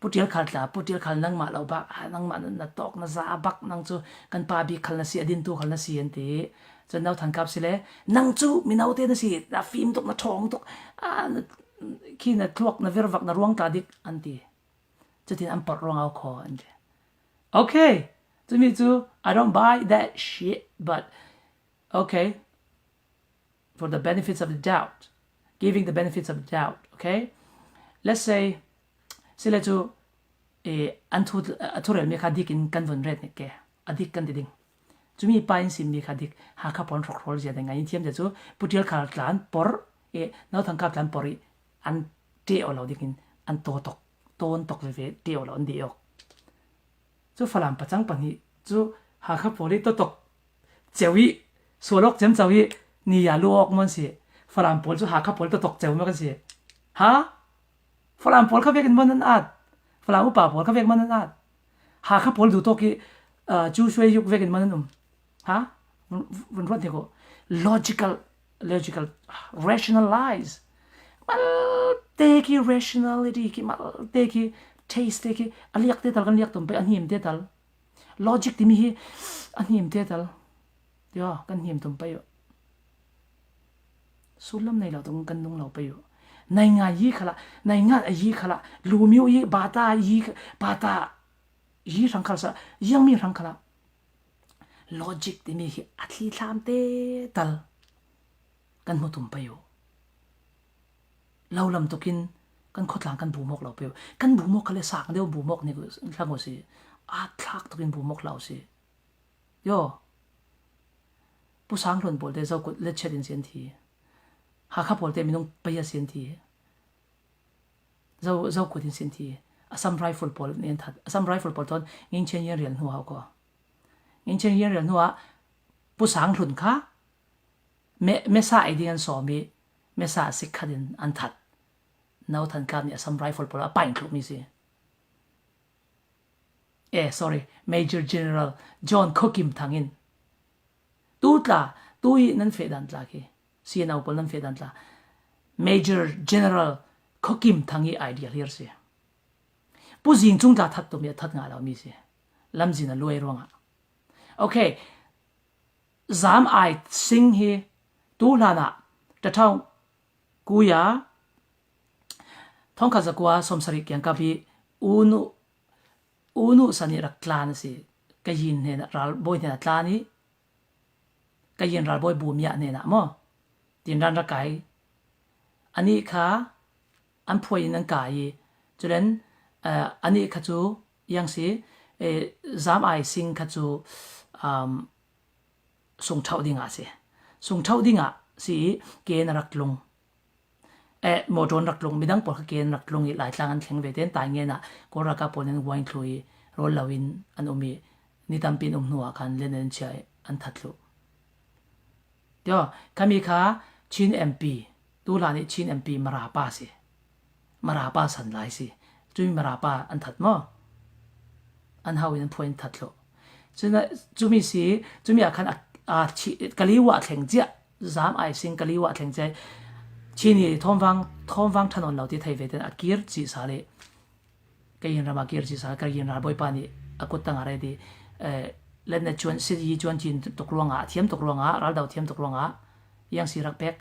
Pu Ṭial Khal tla, Pu Ṭial Khal nangmah lo bak, ah, nangmah na, na tawk na za bak, nang cu kan pa bik khal na si, a dintu khal na si an ti. Cun no thangkap si le, nang cu mino te na si, na fim tuk, na ṭhawng tuk, ah, na, khi na tluak, na virvak, na ruang tla dik an ti. Cutin an porh ruangah khaw an ti. Okay, cumi cu, I don't buy that shit, but okay, for the benefits of the doubt, giving the benefits of the doubt, okay? Let's say, sile cu, eh, an thu, a thurelmi kha dik in kan vun ret ning ke, a dik kan ti ding. Cumi pa in simmi kha dik, Hakha pawl hrawkhawl zia ding ngai in thiam zia cu, Pu Ṭial Khal tla an porh, eh, no thangkap tla an porh i an ṭeh aw lo ding in an taw tok, tawn tok veve ṭeh aw lo an deh awk. Cu Falam pacang pahnih cu Hakha pawl i tawtok ceu i sual awk ciamco i ni ya lu awk maw an si. Falam pawl cu Hakha pawl tawtok ceu maw kan si. Ha? Falam pawl kha vekin maw nan at? Falam upa pawl kha vek maw nan at? Hakha pawl duhtawk i, ah, cu suai yuk vekin maw nan um? Ha? Vun, vun ruat hnik uh. Logical, logical, rationalize. Malte khi rationality khi, malte khi taste khi a liak te tal kan liak tum pei, a hnim te tal. Logic timi hi a hnim te tal. Tia kan hnim tum pei uh. Sullam nei lo tung kan nung lo pei uh. Nainga yi khala, nainga a yi khala, lumiu yi, bata yi, bata yi hrang khala sa, yangmi hrang khala. Logic timi hi a thli thlam te tal kan hmu tum pei uh. Lo lam tukin kan khawtlang kan bumawk lo pei uh. Kan bumawk kha le sang deuh bumawk ning hlang uh si. A thlak tukin bumawk lo si. Yo. Pu Sang Hlun pawl te Zokut le chet in sian thi. Hakha pawl te minung pei a sian thi. Zo, Zokut in sin thi. Assam Rifle pawl nen that. Assam Rifle pawl ton Ngin Chen Yen rial hnu hau ko. Ngin Chen Yen rial hnu ah Pu Sang Hlun kha me, mesa ei ding an sawm i mesa sik khat in an that. No Than Kap nih Assam Rifle pawl a pain thluk mi si. Eh, sorry, Major General John Khaw Kim Thang in. Tu tla, tu i nan feh dan tla khi. C N O pawl nan feh dan tla. Major General Khaw Kim Thang i idea hlir si. Pu Zing Cung tla that tum i a that ngah lo mi si. Lamzin a luai ruangah. Okay. Zam Ai Sing hi tu hlanah Tathau Kuya thongkhat zakua sawmsarih kiangkap hi unu, unu sanih rak tlan a si. Ka yin hnenah ralbawi hnenah tlan i ka yin ralbawi bumia hnenah maw? Tin ran rak kai. Anih kha an phuai in an kai i culen, eh, anih kha cu yang si, eh, Zam Ai Sing kha cu, um, sungṭhauh dingah a si. Sungṭhauh dingah si i ke na rak tlung. Eh, motor rak tlung, midang pawl kha ke rak tlung i Laitlang an thleng ve tein tai ngenah Kawl ralkap pawl nen wine thlu i rawl lo in an um i ni tampi an um hnu ah khan len an chia i an that thluh. Tio, khami kha Chin M P, Tu hla nih Chin M P Mara pa si. Mara pa san lai si. Cumi Mara pa an that maw? An hau in an phuai an that lo. Cuna, cumi si, cumi ah khan a, a chi, Kaliwa thleng ciah, Zam Ai Sing Kaliwa thleng ciah, Chin hi thawmvang, thawmvang ṭha nawn lo ti thei ve ten a kir ci sa le. Kayin ram a kir ci sa, Kayin ral bawipa nih a kut tang a rei ti, eh, letna cuan, si yi cuan cin tuk ruangah, thiam tuk ruangah, ral do thiam tuk ruangah, yang si rak pek.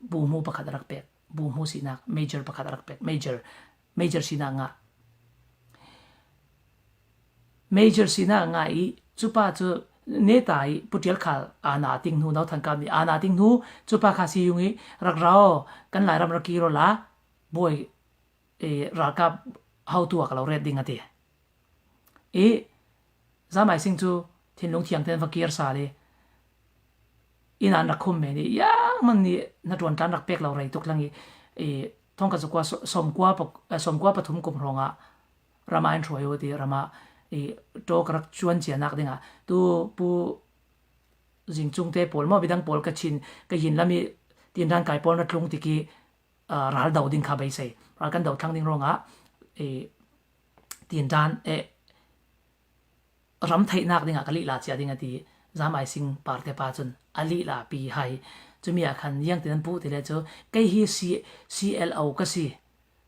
Buhmu pakhat a rak pek, buhmu sinak, major pakhat a rak pek, major, major sinak ngah. Major sinak ngah i, cupa cu neta i, Pu Ṭial Khal ana ting hnu, Nau Than Kap nih ana ting hnu, cupa kha si yung i, rak ra aw, kan Lairam rak kir aw la, buai, eh, ralkap hotu a ka lo ret ding a ti. I Zam Ai Sing cu thinlung thiang ten va kir sa le, inn an rak khum men i, yang man nih hnaṭuan tlan rak pek lo rei tuk lang i, i thongkhat zakua so-, sawmkua pa-, eh, sawmkua pathum kum hrawngah ram ah in hruai aw ti, ram ah i ṭawk rak cuan cianak dingah tu Pu Zing Cung te pawl maw, midang pawl ka Chin, Kayin lam i tindan kai pawl na tlung tik i, ah, ral do ding kha beisei. Ral kan do thlang ding ruangah, eh, tindan, eh, ram theihnak dingah ka lihla cia ding a ti. Zam Ai Sing parte pa cun a lihla pi hai. Cumi ah khan ziangtin an puh ti le cu, kei hi C-, C L O ka si.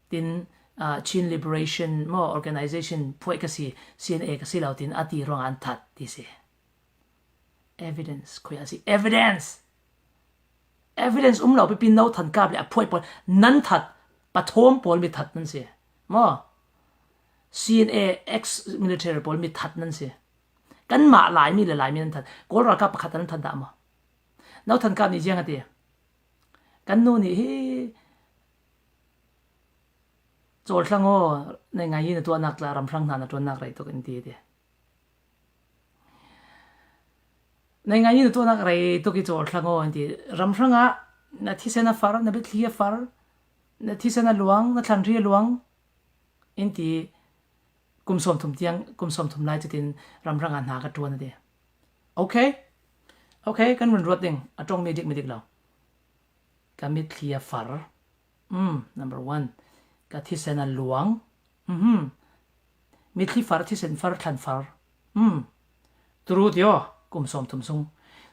Tin, ah, Chin Liberation maw, Organization phuai ka si, C N A ka si lo tin a ti ruangah an that ti si. Evidence, khui a si. Evidence! Evidence um lo pipi Nau Than Kap le a phuai pawl nan that, pathawm pawl mi that nan si. Maw? C N A ex-military pawl mi that nan si. Kanmah Laimi le Laimi nan that. Kawl ralkap pakhat nan that dah maw? Nau Than Kap nih ziang a ti. Kan nu nih hi, cawlhlang aw, nai ngai hi na tuahnak tla ramhrang hna na ṭuannak rei tuk in ti ti. Nai ngai hi na tuahnak rei tuk i cawlhlang aw in ti. Ramhrang ah na thisen a far, na mitthli a far, na thisen a luang, na thlanhri a luang in ti. Kum sawmthum tiang, kum sawmthum lai cutin ramhrang ah hna ka ṭuan a ti. Okay. Okay, kan run ruat ding. A ṭongmi dik mi dik lo. Ka mitthli a far. Mm, number one. Ka thisen a luang. Mhm. Mitthli far, thisen far, thlan far. Mm. Turu ti aw, kum sawmthum sung.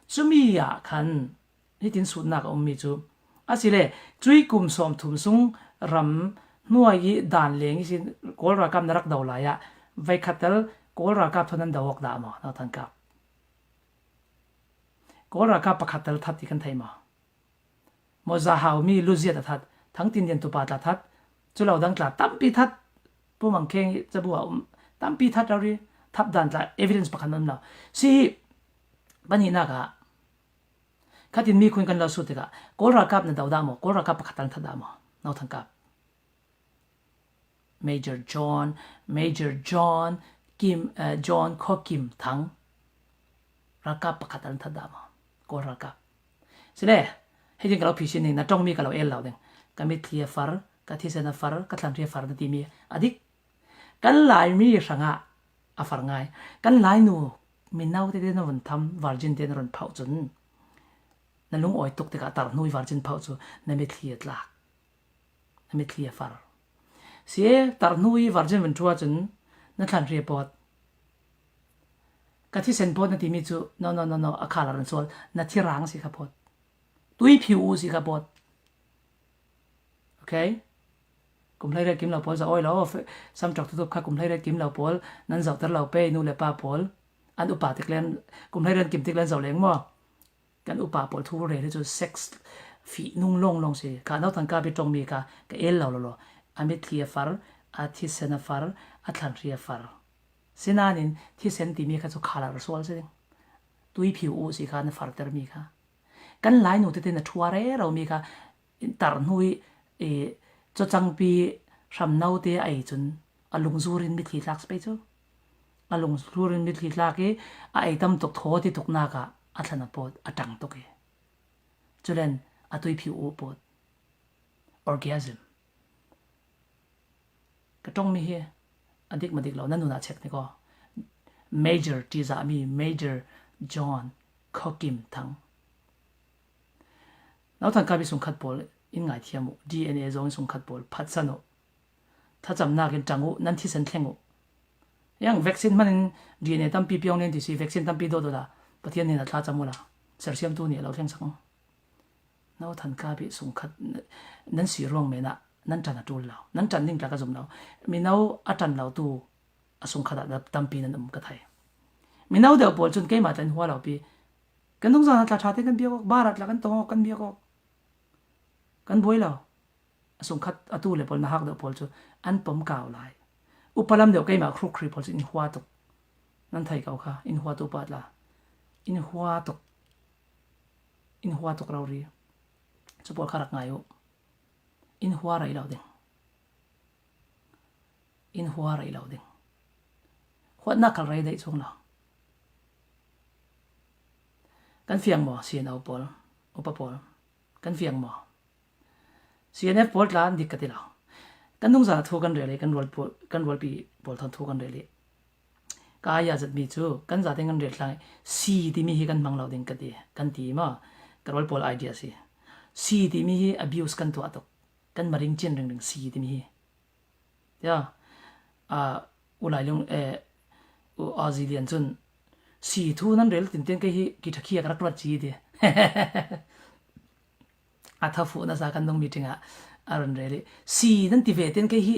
Cumi ah khan hitin sutnak a ummi cu. Asile, cui kum sawmthum sung ram hnuai i dan leng ihsin Kawl ralkap na rak do lai ah, veikhat tal Kawl ralkap thawn nan do awk dah maw, Nau Than Kap? Kawl ralkap pakhat tal that ti kan thei maw? Maw, Za Hau mi Luziat a that, Thang Tin Lian tupa tla that, cu lo dang tla tampi that, Pu Mang Kheng i cabu a um, tampi that rori, thap dan tla evidence pakhat nan um lo. Si, pahnihnak ah, khatin mi khun kan lo sut tikah, Kawl ralkap na do dah maw? Kawl ralkap pakhat tal that dah maw? Nau Than Kap. Major John, Major John, Kim, eh, John Khaw Kim Thang. Ralkap pakhat an that dah maw? Kawl ralkap. Sile, hei ding ka lo phisin ding, na ṭongmi ka lo el lo ding. Ka mitthli a far, ka thisen a far, ka thlanhri a far na timi a dik. Kan Laimi hrangah a far ngai. Kan Lainu mino tete na vun tham, virgin te na run phauh cun na lungawi tuk tikah tarhnu i virgin phauh cu na mitthli a tlak. Na mitthli a far. Si e, tarhnu i virgin vun ṭhu ahcun na thlanhri a pawt. Ka thisen pawt na timi cu, no, no, no, no, a khalar an sual. Na thirang si kha pawt. Tuiphiu u si kha pawt. Okay? Kum hleiriat kim lo pawl zoh awi lo, fe-, samṭawk tutup kha kum hleiriat kim lo pawl, nan zohter lo pei, nu le pa pawl, an upa tik len, kum hleiriat kim tik len zoh leng maw? Kan upa pawl thu rel hi cu sex fih nung lawnglawng si. Kha Nau Than Kap i ṭongmi kha ka el lo lo lo. A mitthli a far, a thisen a far, a thlanhri a far. Sinain thisen timi kha cu khalar sual si ding. Tuiphiu u si kha na fartermi kha. Kan Lainu tete na ṭhua rero mi kha tarhnu i, i, cawcangpi hramno te a ei cun a lungzur in mitthli tlak si pei cu. A lungzur in mitthli tlak i a ei tam tuk thaw ti tuknak ah a thlan a pawt, a ṭang tuk i. Culen a tuiphiu u pawt. Orgasm. Ka ṭongmi hi a dik ma dik lo, nan nun ah check ni ko. Major ṭihzahmi Major John Khaw Kim Thang. Nauthan kapi sungkhat pawl in ngaithiam uh, D N A zawng in sungkhat pawl phatsan uh. Thacamnak in ṭang uh, nan thisen thleng uh. Yang vaccine hmanin D N A tampi piang nen ti si, vaccine tampi dawt dawt a Pathian hnenah thlacam uhla sersiamtu nih a lo thlengsak uh. Nauthan kapi sungkhat nan si ruang menah nan ṭan a ṭul lo, nan ṭan ding tla ka zum lo. Mino a ṭan lo tu a sungkhat ah tampi nan um ka thei. Mino deuh pawl cun keimah tla in hua lo pi. Kan nungzan ah tla ṭha te kan biak awk, bar ah tla kan tong awk, kan biak awk, kan buai lo. A sungkhat a tu le pawl na hak deuh pawl cu an pom kau lai. Upa lam deuh keimah khrukhri pawl cu in hua tuk. Nan thei ko kha, in hua tu pa tla. In hua tuk. In hua tuk rori. Cu pawl kha rak ngai uh. In hua rei lo ding. In hua rei lo ding. Huatnak khal rei daih chung lo. Kan fiang maw, C N O pawl, upa pawl? Kan fiang maw? C N F pawl tla an dik ka ti lo. Kan nungzan thu kan rel i, kan rual pawl, kan rualpi pawl thawn thu kan rel i. Ka aya zatmi cu kan zate kan rel tlang i, si timi hi kan hmang lo ding ka ti, kan ti maw? Ka rual pawl idea si. Si timi hi abuse kan tuah tuk. Kan maring cin ringring si timi hi. Tia, a, u Lailung, eh, u Azi Lian cun, si thu nan rel tinten kei hi kiṭhakhia ka rak ruat ci ti. A thafu nasa kan nung meeting ah a run rel i, si nan ti ve ten kei hi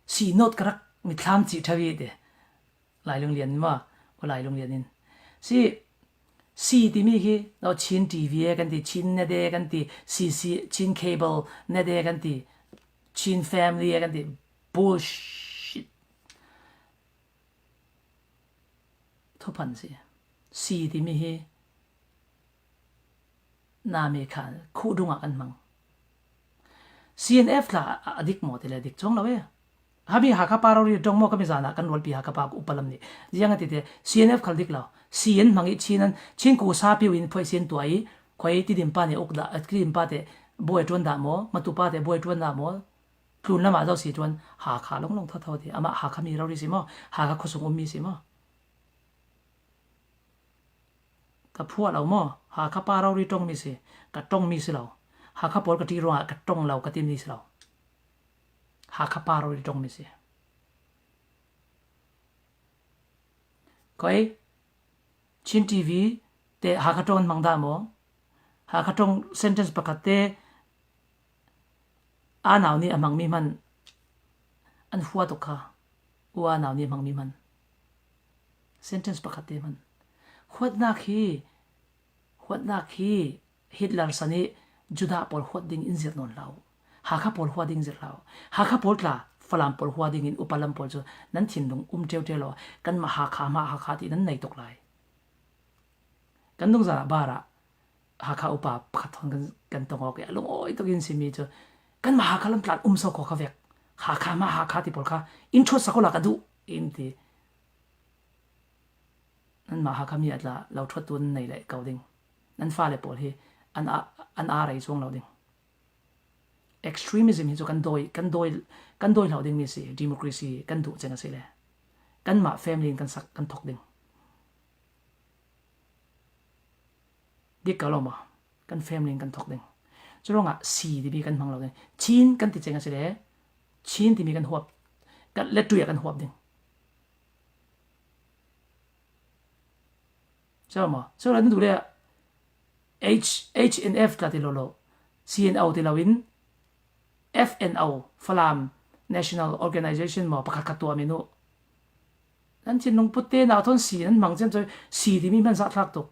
si note ka rak mitthlam cih ṭha hi ti. Lailung Lian maw? U Lailung Lian in. Si, si timi khi, no, Chin T V e kan ti, Chin net e kan ti, C C, Chin cable net e kan ti, Chin family e kan ti. Bullshit. Thuphan si. Si timi hi na me khan khuh dungah kan hmang. C N F tla a, a dik maw ti le dik cuang lo e. Hami Hakha pa rori ṭong maw, kami zan ah kan rualpi Hakha pa upa lam nih. Ziang a ti te, C N F khal dik lo. Si an hmang i Chin an, Chin ku sa piu in phuai si an tuah i, khuai Tidim pa nih uk dah, Tidim pa te buai ṭuan dah maw, Matu pa te buai ṭuan dah maw, tlun lamah zo si ṭuan, Hakha longlong thotho ti. Amah Hakha mi rori si maw, Hakha khuasung ummi si maw? Ka phuah lo maw? Hakha pa rori ṭongmi si, ka ṭongmi si lo. Hakha pawl ka ṭih ruangah ka ṭong lo ka timi si lo. Hakha pa rori ṭongmi si. Koi, Chin T V te Hakha ṭong an hmang dah maw? Hakha ṭong sentence pakhat te a nau nih a hmangmi hman an huat tuk kha. U a nau nih a hmangmi hman. Sentence pakhat te hman. Huatnak hi, huatnak hi Hitler san i Judah pawl huat ding in zirh nawn hlah uh. Hakha pawl huat ding zirh hlah uh. Hakha pawl tla Falam pawl huat ding in upa lam pawl cu nan thinlung um ṭeuṭeu lo. Kanmah Hakha, mah Hakha ti nan nei tuk lai. Kan nungzan ah bar ah Hakha upa pakhat thawn kan, kan tong awk i a lungawi tuk in simi cu kanmah Hakha lam tlan um so kho kha vek. Hakha, mah Hakha ti pawl kha in ṭhuat sak awla ka duh in ti. Nanmah Hakha mi a tla lo ṭhuattu nan nei leh ko ding. Nan fale pawl hi an a, an a rei cuang lo ding. Extremism hi cu kan dawi, kan dawi, kan dawi hlo dingmi si, democracy kan duh ceng a si le kanmah family in kan sak, kan thok ding. Dik ko lo maw? Kan family in kan thok ding. Curuangah si timi kan hmang lo ding. Chin kan ti ceng a si le Chin timi kan huap, kan letui ah kan huap ding. Curuangah, curuangah nan duh le H, H N F tla ti lo lo. C N O ti lo in F N O, Falam National Organization maw, pakhat khat tuah min uh. Nan thinlung put te nau thawn si nan hmang ciam cu si timi hman zahthlak tuk.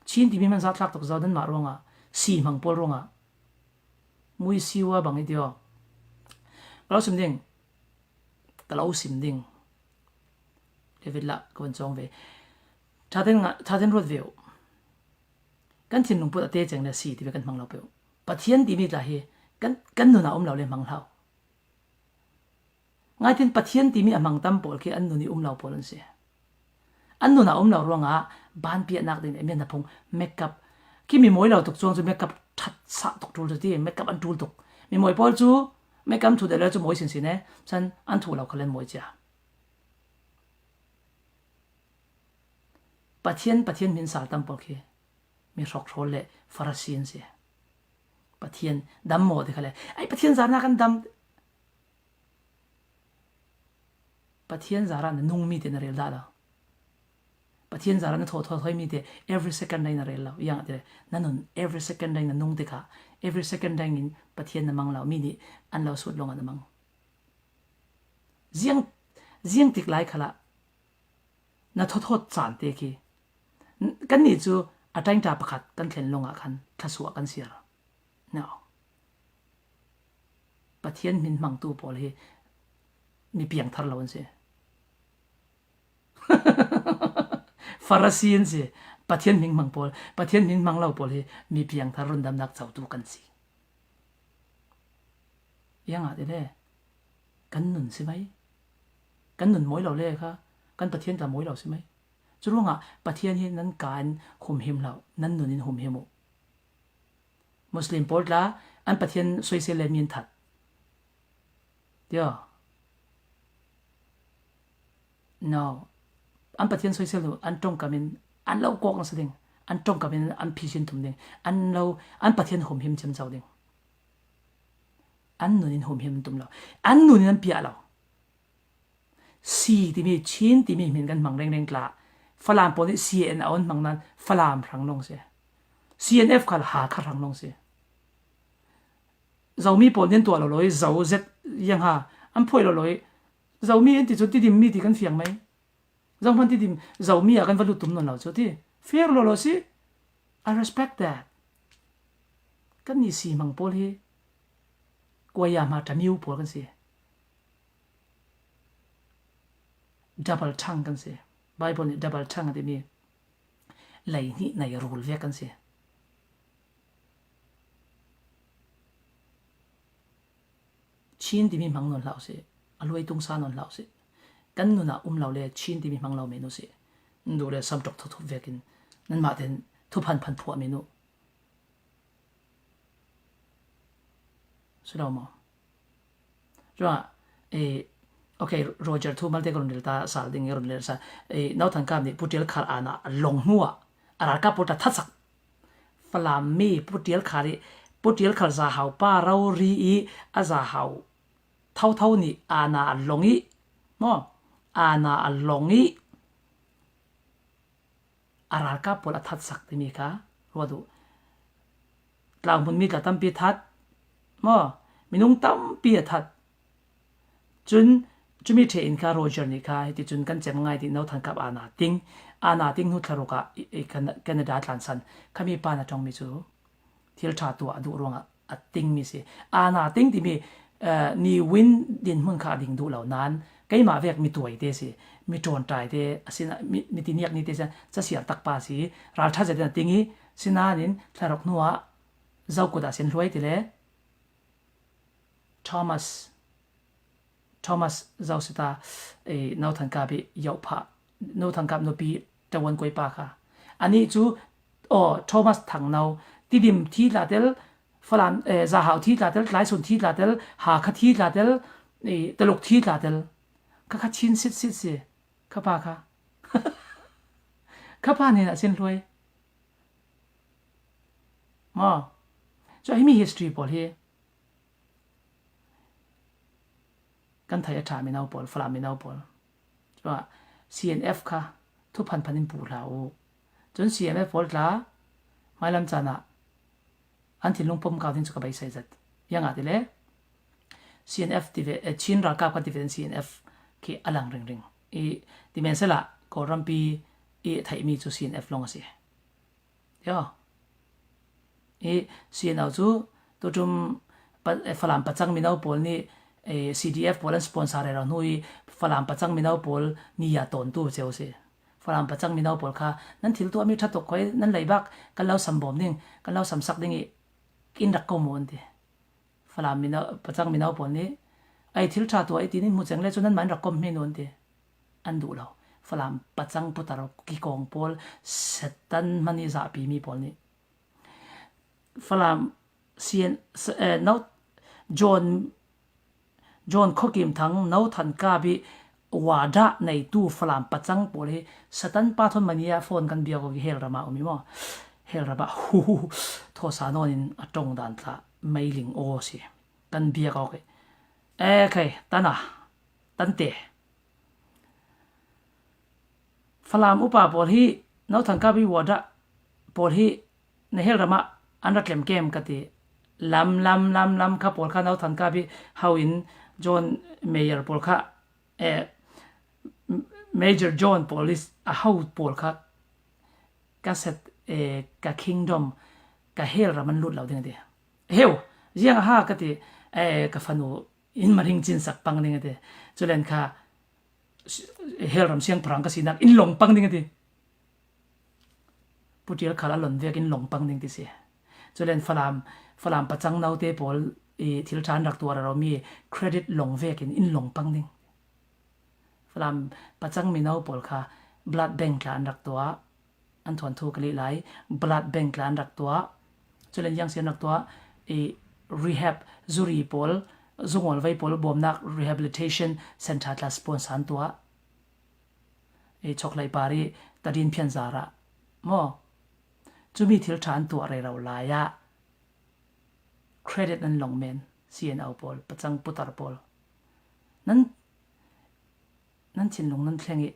Chin timi hman zahthlak tuk zo nanmah ruangah, si hmang pawl ruangah. Mui siwa bang i ti aw. Ka lo sim ding. Ka lo sim ding. David lah ka van cawng ve. Ṭhaten nga, ṭhaten ruat ve uh. Kan thinlung put a te ceng le si ti ve kan hmang lo peuh. Pathian timi tla hi kan, kan nun ah um lo le hmang hlah uh. Ngaitin Pathian timi a hmang tam pawl khi an nun i um lo pawl an si. An nun a um lo ruangah banpiaknak ding le mian a phung makeup. Khi mi mawi lo tuk cuang cu makeup ṭhat sah tuk ṭul cu ti, makeup an ṭul tuk. Mi mawi pawl cu makeup an thuh deuh le cu mawi sinsin e, chan an thuh lo khal an mawi cia. Pathian, Pathian hmin sal tam pawl khi mi hrokhrawl le Farasi an si. Pathian dam maw ti kha le, ai, Pathian zarna kan dam. Pathian zarah na nung mite na rel dah lo. Pathian zarah na thaw thaw thaw mite every second dang na rel lo. Yang ate na nun every second dang na nung te kha, every second dang in Pathian na mang lo. Mi nih an lo sut lawng a na mang. Ziang, ziang tik lai khalah na thaw thaw chan te khi. Kan nih cu a ṭaingṭa pakhat kan thlen lawng ah khan thlasuah kan siar. No. Pathian hmin hmangtu pawl hi mi piangthar lo an si. Farasi an si. Pathian hmin hmang pawl, Pathian hmin hmang lo pawl hi mi piangthar rundamnak cotu kan si. Iangah ti le kan nun si mai. Kan nun mawi lo le kha kan Pathian tla mawi lo si mai. Curuangah Pathian hi nan ka in humhim hlah, nan nun in humhim uh. Muslim pawl tla an Pathian soisel le mi an that. Tio. No. An Pathian soisel uh an ṭongkam in an lo kawk nasa ding. An ṭongkam in an phisin tum ding. An lo, an Pathian humhim ciamco ding. An nun in humhim an tum lo. An nun in an piah lo. Si timi, Chin timi hmin kan hmang rengreng tla. Falam pawl nih C N A an hmang nan Falam hrang lawng si. C N F khal Hakha hrang lawng si. Zomi pawl nih an tuah lo lo i, Zo Z yang ha an phuai lo lo i, Zomi an ti cu Tidim mi ti kan fiang mai. Zohman Tidim, Zomi ah kan va lut tum nawn lo cu ti. Fair lo lo si. I respect that. Kan ni si hmang pawl hi kuaya hma ṭamiu pawl kan si. Double tongue kan si. Bible nih double tongue a timi lei hnih nei rul vek kan si. Chin timi hmang nawn hlah usih, a luai tung sa nawn hlah usih. Kan nun ah um lo le Chin timi hmang lo men usih. Nduh le samṭawk thotho vekin nanmah ten thuphan phan phuah men uh. Si lo maw? Cuah, eh, okay, Roger thu malte ka run rel ta sal ding i run rel sa. Eh, Nau Thang Kap nih Pu Ṭial Khar ana a long hnu ah a ralkap pawl ta thatsak. Falam mi Pu Ṭial Khar i, Pu Ṭial Khar Zahau pa rori i a Zahau thotho nih ana a long i, maw? Ana a long i a ralkap pawl a thatsak timi kha ruat uh. Tlau hmun mi tla tampi a that, maw? Minung tampi a that. Cun cumi ṭhe in kha Roger nih kha hiti cun kan cem ngai ti, Nau Thang Kap ana ting, ana ting hnu thlaruk ah i, i Can-, Canada tlansan khami pa na ṭongmi cu thil ṭha tuah a duh ruangah a tingmi si. Ana ting timi, eh, ni win dinhmun kha a ding duh lo nain keimah vek mi tuai te si, mi ṭawnṭai te, a sinah mi, mi tiniak ni te si, casiar takpa si, ralṭha zetin a ting i, sinain thlaruk hnuah Zokut ah sin hluai ti le Thomas, Thomas Zosita, eh, Nau Thang Kap i yoh phah, Nau Thang Kap nupi tawan kuai pa kha. Anih cu, aw, Thomas Thang No, Tidim thi tla tel, Falam, eh, Zahau thi tla tel, Tlaisun thi tla tel, Hakha thi tla tel, eh, Taluk thi tla tel. Kha kha Chin sit sit si, kha pa kha. Kha pa nih a sin hluai. Maw. Cu himi history pawl hi kan theih a ṭha mino pawl, Falam mino pawl. Cuah C N F kha thuphan phan in pu hlah u. Cun C N F pawl tla hmailam caan ah an thinlung pom kau ding cu ka beisei zet. Iangah ti le C N F ti ve, eh, Chin ralkap kha ti ve in C N F khi a lang ringring. I ti men sela Kawlrampi i theihmi cu C N F lawng a si. Yo. I C N O cu tuṭum pa-, eh, Falam pacang mino pawl nih, eh, C D F pawl an sponsor rero hnu i Falam pacang mino pawl ni a tawntu ceu si. Falam pacang mino pawl kha nan thil tuahmi ṭha tuk khoi nan leibak kan lo sam bawm ding, kan lo samsak ding i in rak ko mu an ti. Falam mino, pacang mino pawl nih, "Ai, thil ṭha tuah i ti nih hmu ceng le cu nanmah in rak kom hme nu," an ti. An duh lo. Falam pacang putar kikawng pawl, Satan hman i zahpi mi pawl nih. Falam sian, s-, eh, no, John, John Khaw Kim Thang, No Than Kap i wadah neitu Falam pacang pawl hi Satan pa thawn mani ah phone kan bia ko ki hel ram ah um i maw? Hel ram ah hu, hu, hu, thawsa nawn in a ṭong dan tla. meiling aw si. Kan biak awk e. E, kei, tana, tante. Falam upa pawl hi, Nauthankap hi wada pawl hi, na hel rama an ra tlem kem ka ti. Lam, lam, lam, lam kha pawl kha Nauthankap hi hau in John Mayer pawl kha, eh, Major John pawl is a hau pawl kha ka set, eh, ka kingdom, ka hel ram an lut lo ding a ti. Heu, ziang a ha ka ti, eh, ka fanu in maring chin sak pang ding a ti. Chulen kha, hel ram siang parang ka sinak in long pang ding a ti. Putial khal a lon vek in long pang ding ti si. Chulen Falam, Falam pachang naute pawl i thil ṭha an rak tuah rero mi credit long vek in, in long pang ding. Falam pachang mino pawl kha blood bank tla an rak tuah, an thuan thu ka lih lai, blood bank tla an rak tuah. Chulen ziang si an rak tuah, i rehab, zuri pawl, zungol vei pawl bawmnak rehabilitation center tla sponsor an tuah. I chawk lai pari tadin phian zara maw. Chumi thil ṭha an tuah rero lai ah credit nan long men, C N O pawl, pachang putar pawl. Nan, nan thinlung nan thleng i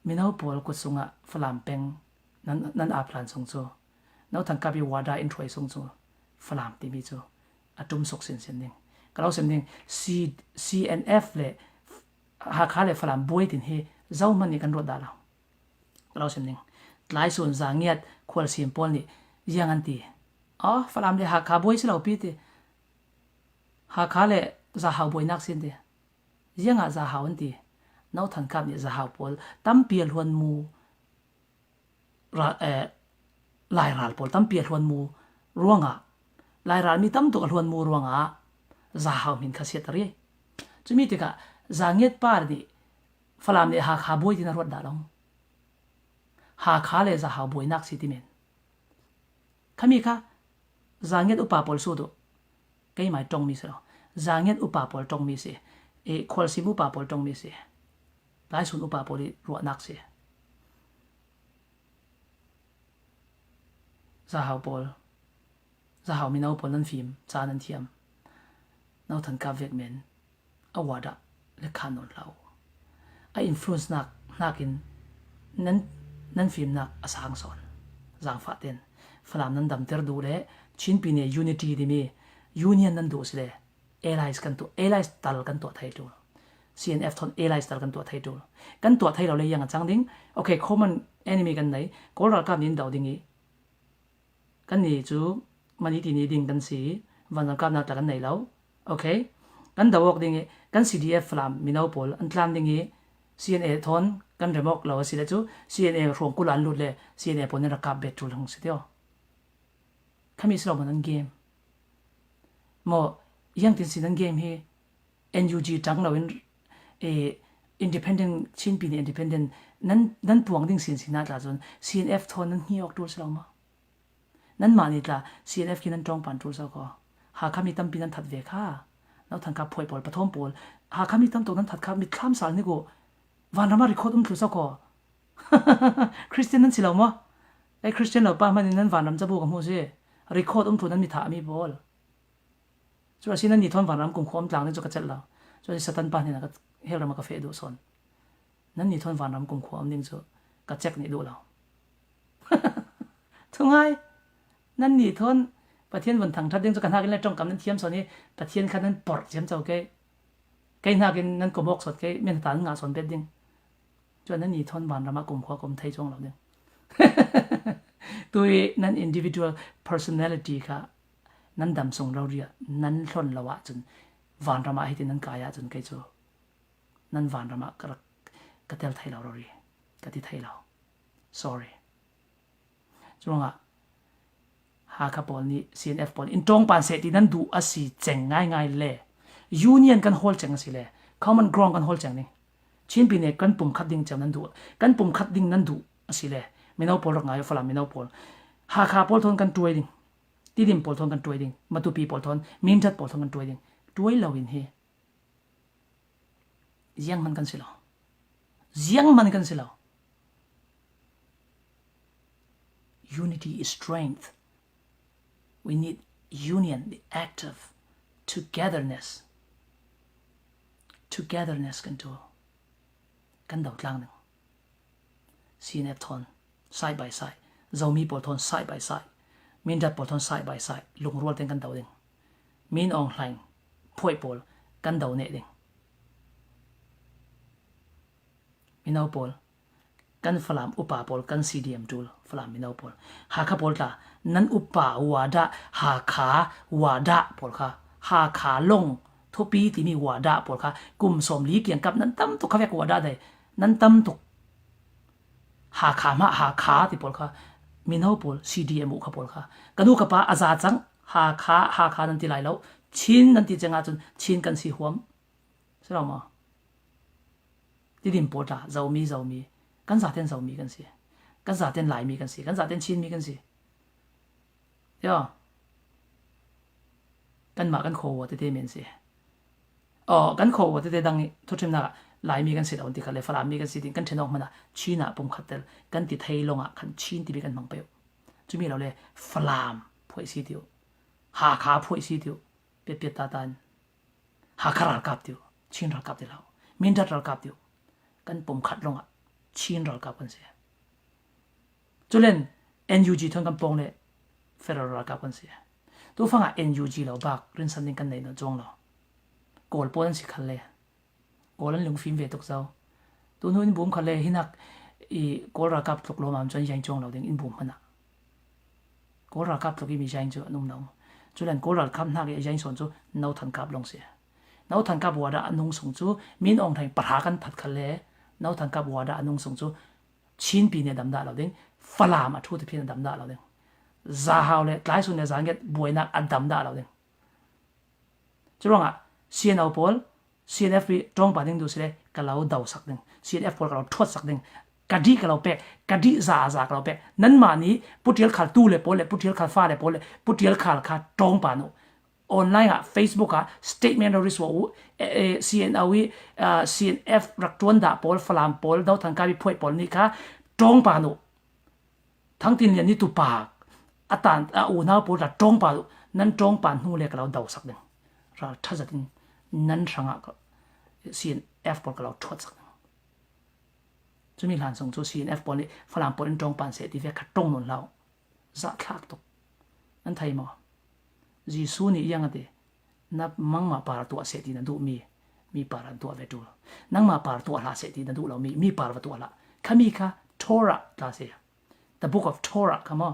mino pawl kut sungah Falam peng nan, nan ap hlan sung chu, Nauthankap i wada in thuai sung chu Falam timi chu a tum suk sinsin ding. Ka lo sim ding, C, C N F le Hakha le Falam buai tin hi zohman nih kan ruat dah lo. Ka lo sim ding. Tlaisun, Zangiat, Khualsim pawl nih ziang an ti. Aw, Falam le Hakha buai si lo pi ti. Hakha le Zahau buainak sin ti. Ziangah Zahau an ti. Nauthankap nih Zahau pawl tampi a hluan mu ra-, eh, Lairal pawl tampi a hluan mu ruangah, Lairal mi tamtuk a hluan mu ruangah Zahau hmin kha siat a ri. Chumi tikah Zangiat pa nih Falam le Hakha buai tin a ruat dah lo. Hakha le Zahau buainak si ti men. Khami kha Zangiat upa pawl sut uh. Keimai ṭong mi si lo. Zangiat upa pawl ṭong mi si. E, Khualsim upa pawl ṭong mi si. Tlaisun upa pawl i ruahnak si. Zahau pawl, Zahau mino pawl nan fim, ca nan thiam. Nauthankap vek men, a wada le khan nawn hlah uh. A influence nak, nakin nan, nan fimnak a sang sawn. Zangfah ten Falam nan damter duh le Chinpi ne unity timi union nan duh si le allies kan tuah, allies tal kan tuah thei ṭul. C N F thawn allies tal kan tuah thei ṭul. Kan tuah thei lo le ziang a chang ding. Okay, common enemy kan nei. Kawl ralkap nih in do ding i, kan ni chu mani ti ni ding kan si, vanralkapnak tla kan nei lo. Okay, kan do awk ding i, kan C D F Falam mino pawl an tlan ding i, C N A thawn kan rem awk lo a si le chu, C N A hruang kul an lut le C N A pawl nih rak kap bet ṭul hong si tio. Khami si lo maw nan game? Maw, ziang tin si nan game hi, N U G ṭang lo in, eh, independent, Chinpi nih independent nan, nan puang ding sin sin ah tla cun C N F thawn nan hni awk ṭul si lo maw? Nanmah nih tla C N F khi nan ṭawngpan ṭul so kho. Hakha mi tampi nan that ve kha. Nauthankap phuai pawl, pathawm pawl, Hakha mi tamtuk nan that kha, mitthlam sal nik uh. Vanram ah record um thlu so kho. Christian nan si lo maw? Ei Christian lo pa hmanh in nan vanram cabu ka hmu si. Record um thlu nan mi thah mi pawl. Cu a si nan ni thawn vanram kumkhua um tlang ding cu ka celh lo. Cu a si Satan pa hnenah ka hell ram ah ka feh duh sawn. Nan ni thawn vanram kumkhua um ding cu ka cek nih duh lo. Thungai, nan ni thawn Pathian vun thangṭhat ding cu ka hnakin le ṭongkam nan thiam sawn i Pathian kha nan porh ciamco ke. Kei hnakin nan kum awk sawt ke, min hata nan ngah sawn bet ding. Cun nan ni thawn vanram ah kumkhua kum thei cuang lo ding. Tui nan individual personality kha nan dam sung rori ah nan hlon lo ahcun vanram ah hitin nan kai ahcun kei cu nan vanram ah ka rak, ka tel thei lo rori, ka ti thei lo. Sorry. Curuangah Hakha pawl nih C N F pawl in ṭawngpan seh ti nan duh a si ceng ngaingai le union kan hawl ceng a si le common ground kan hawl ceng ding. Chinpi nih kan pumkhat ding ceu nan duh, kan pumkhat ding nan duh a si le mino pawl rak ngai uh, Falam mino pawl. Hakha pawl thawn kan ṭuai ding, Tidim pawl thawn kan ṭuai ding, Matupi pawl thawn, Mindat pawl thawn kan ṭuai ding. Ṭuai lo in hi zianghman kan si lo. Zianghman kan si lo. Unity is strength. We need Union, the act of togetherness. Togetherness kan ṭul. Kan do tlang ding. C N F thawn side by side, Zomi pawl thawn side by side, Mindat pawl thawn side by side, lungrual teng kan do ding. Min Aung Hlaing phuaih pawl kan do neh ding. Mino pawl, kan Falam upa pawl, kan C D M ṭul, Falam mino pawl, Hakha pawl tla, nan upa Wada, Hakha Wada pawl kha, Hakha Long thupi timi Wada pawl kha, kum sawmli kiangkap nan tam tuk kha vek Wada dai, nan tam tuk. Hakha mah, Hakha ti pawl kha, mino pawl, C D M uh kha pawl kha, ka nu ka pa a za cang, Hakha, Hakha nan ti lai lo, Chin nan ti ciangah cun Chin kan si huam. Si lo maw? Tidim pawl tla, Zomi, Zomi. Kan zaten Zomi kan si. Kan zaten Laimi kan si. Kan zaten Chinmi kan si. Yo. Kanmah kan khua tete men si. Aw, kan khua tete dang i thuṭhimnak ah Laimi kan si lo ti kha le, Falammi kan si ding kan ṭhen awk hmanah Chin ah pumkhat tel kan ti thei lawngah khan Chin timi kan hmang peuh. Cumi lo le Falam phuaih si ti uh. Hakha phuaih si ti uh. Piatpiat tata in. Hakha ralkap ti uh, Chin ralkap ti lo, Mindat ralkap ti uh, kan pumkhat lawngah Chin ralkap kan si. Culen N U G thawn kan pawng le federal ralkap kan si. Tufangah N U G lo bak rinsan ding kan nei nawn cuang lo. Kawl pawl an si khalle, Kawl an lungfim ve tuk zo. Tunu in bum khalle hinak i Kawl ralkap tluk lawmam cuan yain cuang lo ding in bum hmanah. Kawl ralkap tluk imi yain cu an um lo. Culen Kawl ralkap hnak i a yain sawn cu no thankap lawng si. No thankap Wada a nung sung cu Min Aung Hlaing pahra kan phat khalle, no thankap Wada a nung sung cu Chinpi nih a dam dah lo ding, Falam a ṭhu tiphin a dam dah lo ding. Zahau le tlaisun le zanget buainak a dam dah lo ding. Curuangah C N O pawl, C N F pi ṭawngpa ding duh si le ka lo dosak ding, C N F pawl ka lo ṭhuatsak ding, ka dih ka lo pek, ka dih za a za ka lo pek. Nanmah nih Pu Ṭial Khal tu le pawl le Pu Ṭial Khal fa le pawl le Pu Ṭial Khal kha ṭawngpa nu. Online ah, Facebook ah statement lo risuah uh, eh, eh, C N O i, ah, C N F rak ṭuan dah pawl, Falam pawl, no thankap i phuaih pawl nih kha ṭawngpa nu. Thangtin lian ni tupak a tan a unau pawl ta ṭawngpa uh, nan ṭawngpa hnu le ka lo dosak ding. Ral ṭha zat in nan hrangah ka, C N F pawl ka lo ṭhuatsak ding. Cumi hlan sung cu C N F pawl nih Falam pawl in ṭawngpa an seh ti ve kha ṭong nawn hlah uh. Zahthlak tuk. An thei maw? Jesuh nih iang a ti, na mangmah par tuah seh ti na duhmi, mi par an tuah ve ṭul. Nangmah par tuah hlah seh ti na duh lo mi, mi par va tuah hlah. Khami kha Torah tla si. The Book of Torah kha maw?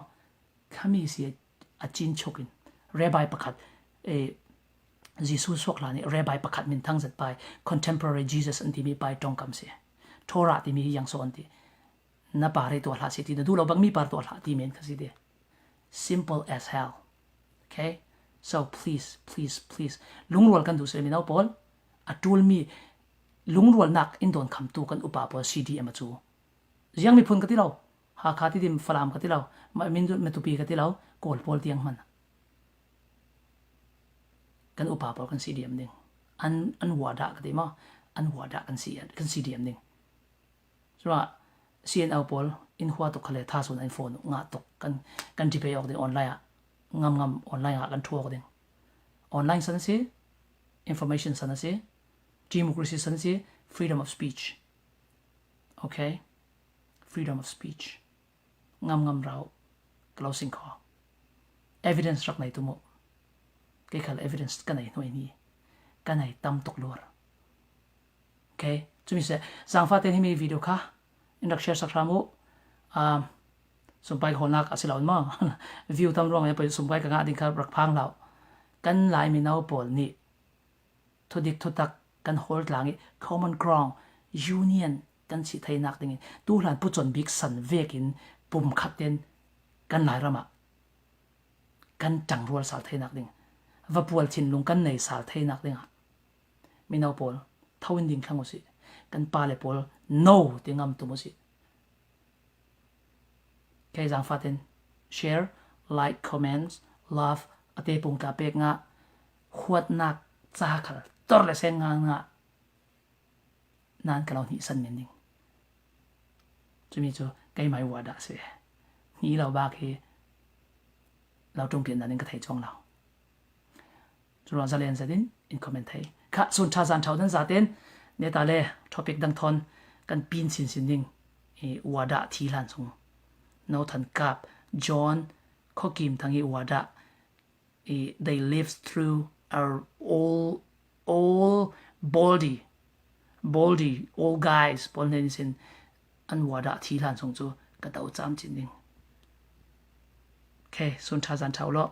Khami si a, a cin chukin rabbi pakhat, eh, Jesuh suak hlan ih rabbi pakhat min thangzet pai, contemporary Jesus an timi pai ṭongkam si. Torah timi hi yang so an ti. Na par hi tuah hlah si ti, na duh lo bang mi par tuah hlah ti men kha si ti. Simple as hell. Okay? So please, please, please. Lungrual kan duh si le mino pawl, a ṭulmi lungrualnak in dawn khamtu kan upa pawl C D M a cu. Ziang miphun ka ti lo, Hakha Tidim Falam ka ti lo, ma, Mindat Matupi ka ti lo, Kawl pawl tiang hman. Kan upa pawl kan C D M ding. An, an Wada ka ti maw? An Wada kan si, kan C D M ding. Curuangah C N O pawl in hua tuk kha le thasun an phone uh ngah tuk kan, kan debate awk ding online ah, ngamngam online ah kan ṭhu awk ding. Online san a si, information san a si, democracy san a si, freedom of speech. Okay? Freedom of speech. Ngamngam rau ka lo sing kho. Evidence rak nei tum uh. Kei khal evidence ka nei hnuai ni. Ka nei tam tuk luar. Okay? Cumi seh, zangfah tein himi video kha in rak share sak hram uh. Um, sumpai hawlnak a si lo in maw? View tam ruang in pei sumpai ka ngah ding kha rak phang hlah uh. Kan Lai mino pawl nih thudik thutak kan hawl tlang ih common ground, union kan si theinak dingin tuhlan pucon bik san vekin pumkhat tein kan Lairam ah kan ṭangrual sal theinak ding, va pual thinlung kan nei sal theinak dingah mino pawl tho in ding thlang uh sih, kan pa le pawl no ti ngam tum uh sih. Kei zangfah tein share, like, comments, love a te pung tla pek ngah, huatnak ca khal tor le seng ngah ngah nan ka lo hnihsan men ding. Cumi cu keimah i Wada si. Hnih lo bak hi lo ṭumpian nan in ka thei cuang lo. Cu ruang zalen zetin in comment thei. Kha sun ṭha zan ṭhau dan zaten neta le topic dang thawn kan pin sinsin ding. I, Wada thi hlan sung. No Than Kap, John, Khaw Kim Thang i Wada. I, they lived through our all, all Baldy, Baldy, all guys, Paul Nen sin an Wada thi hlan sung cu ka do cam cin ding. Okay, sun ṭha zan ṭhau law.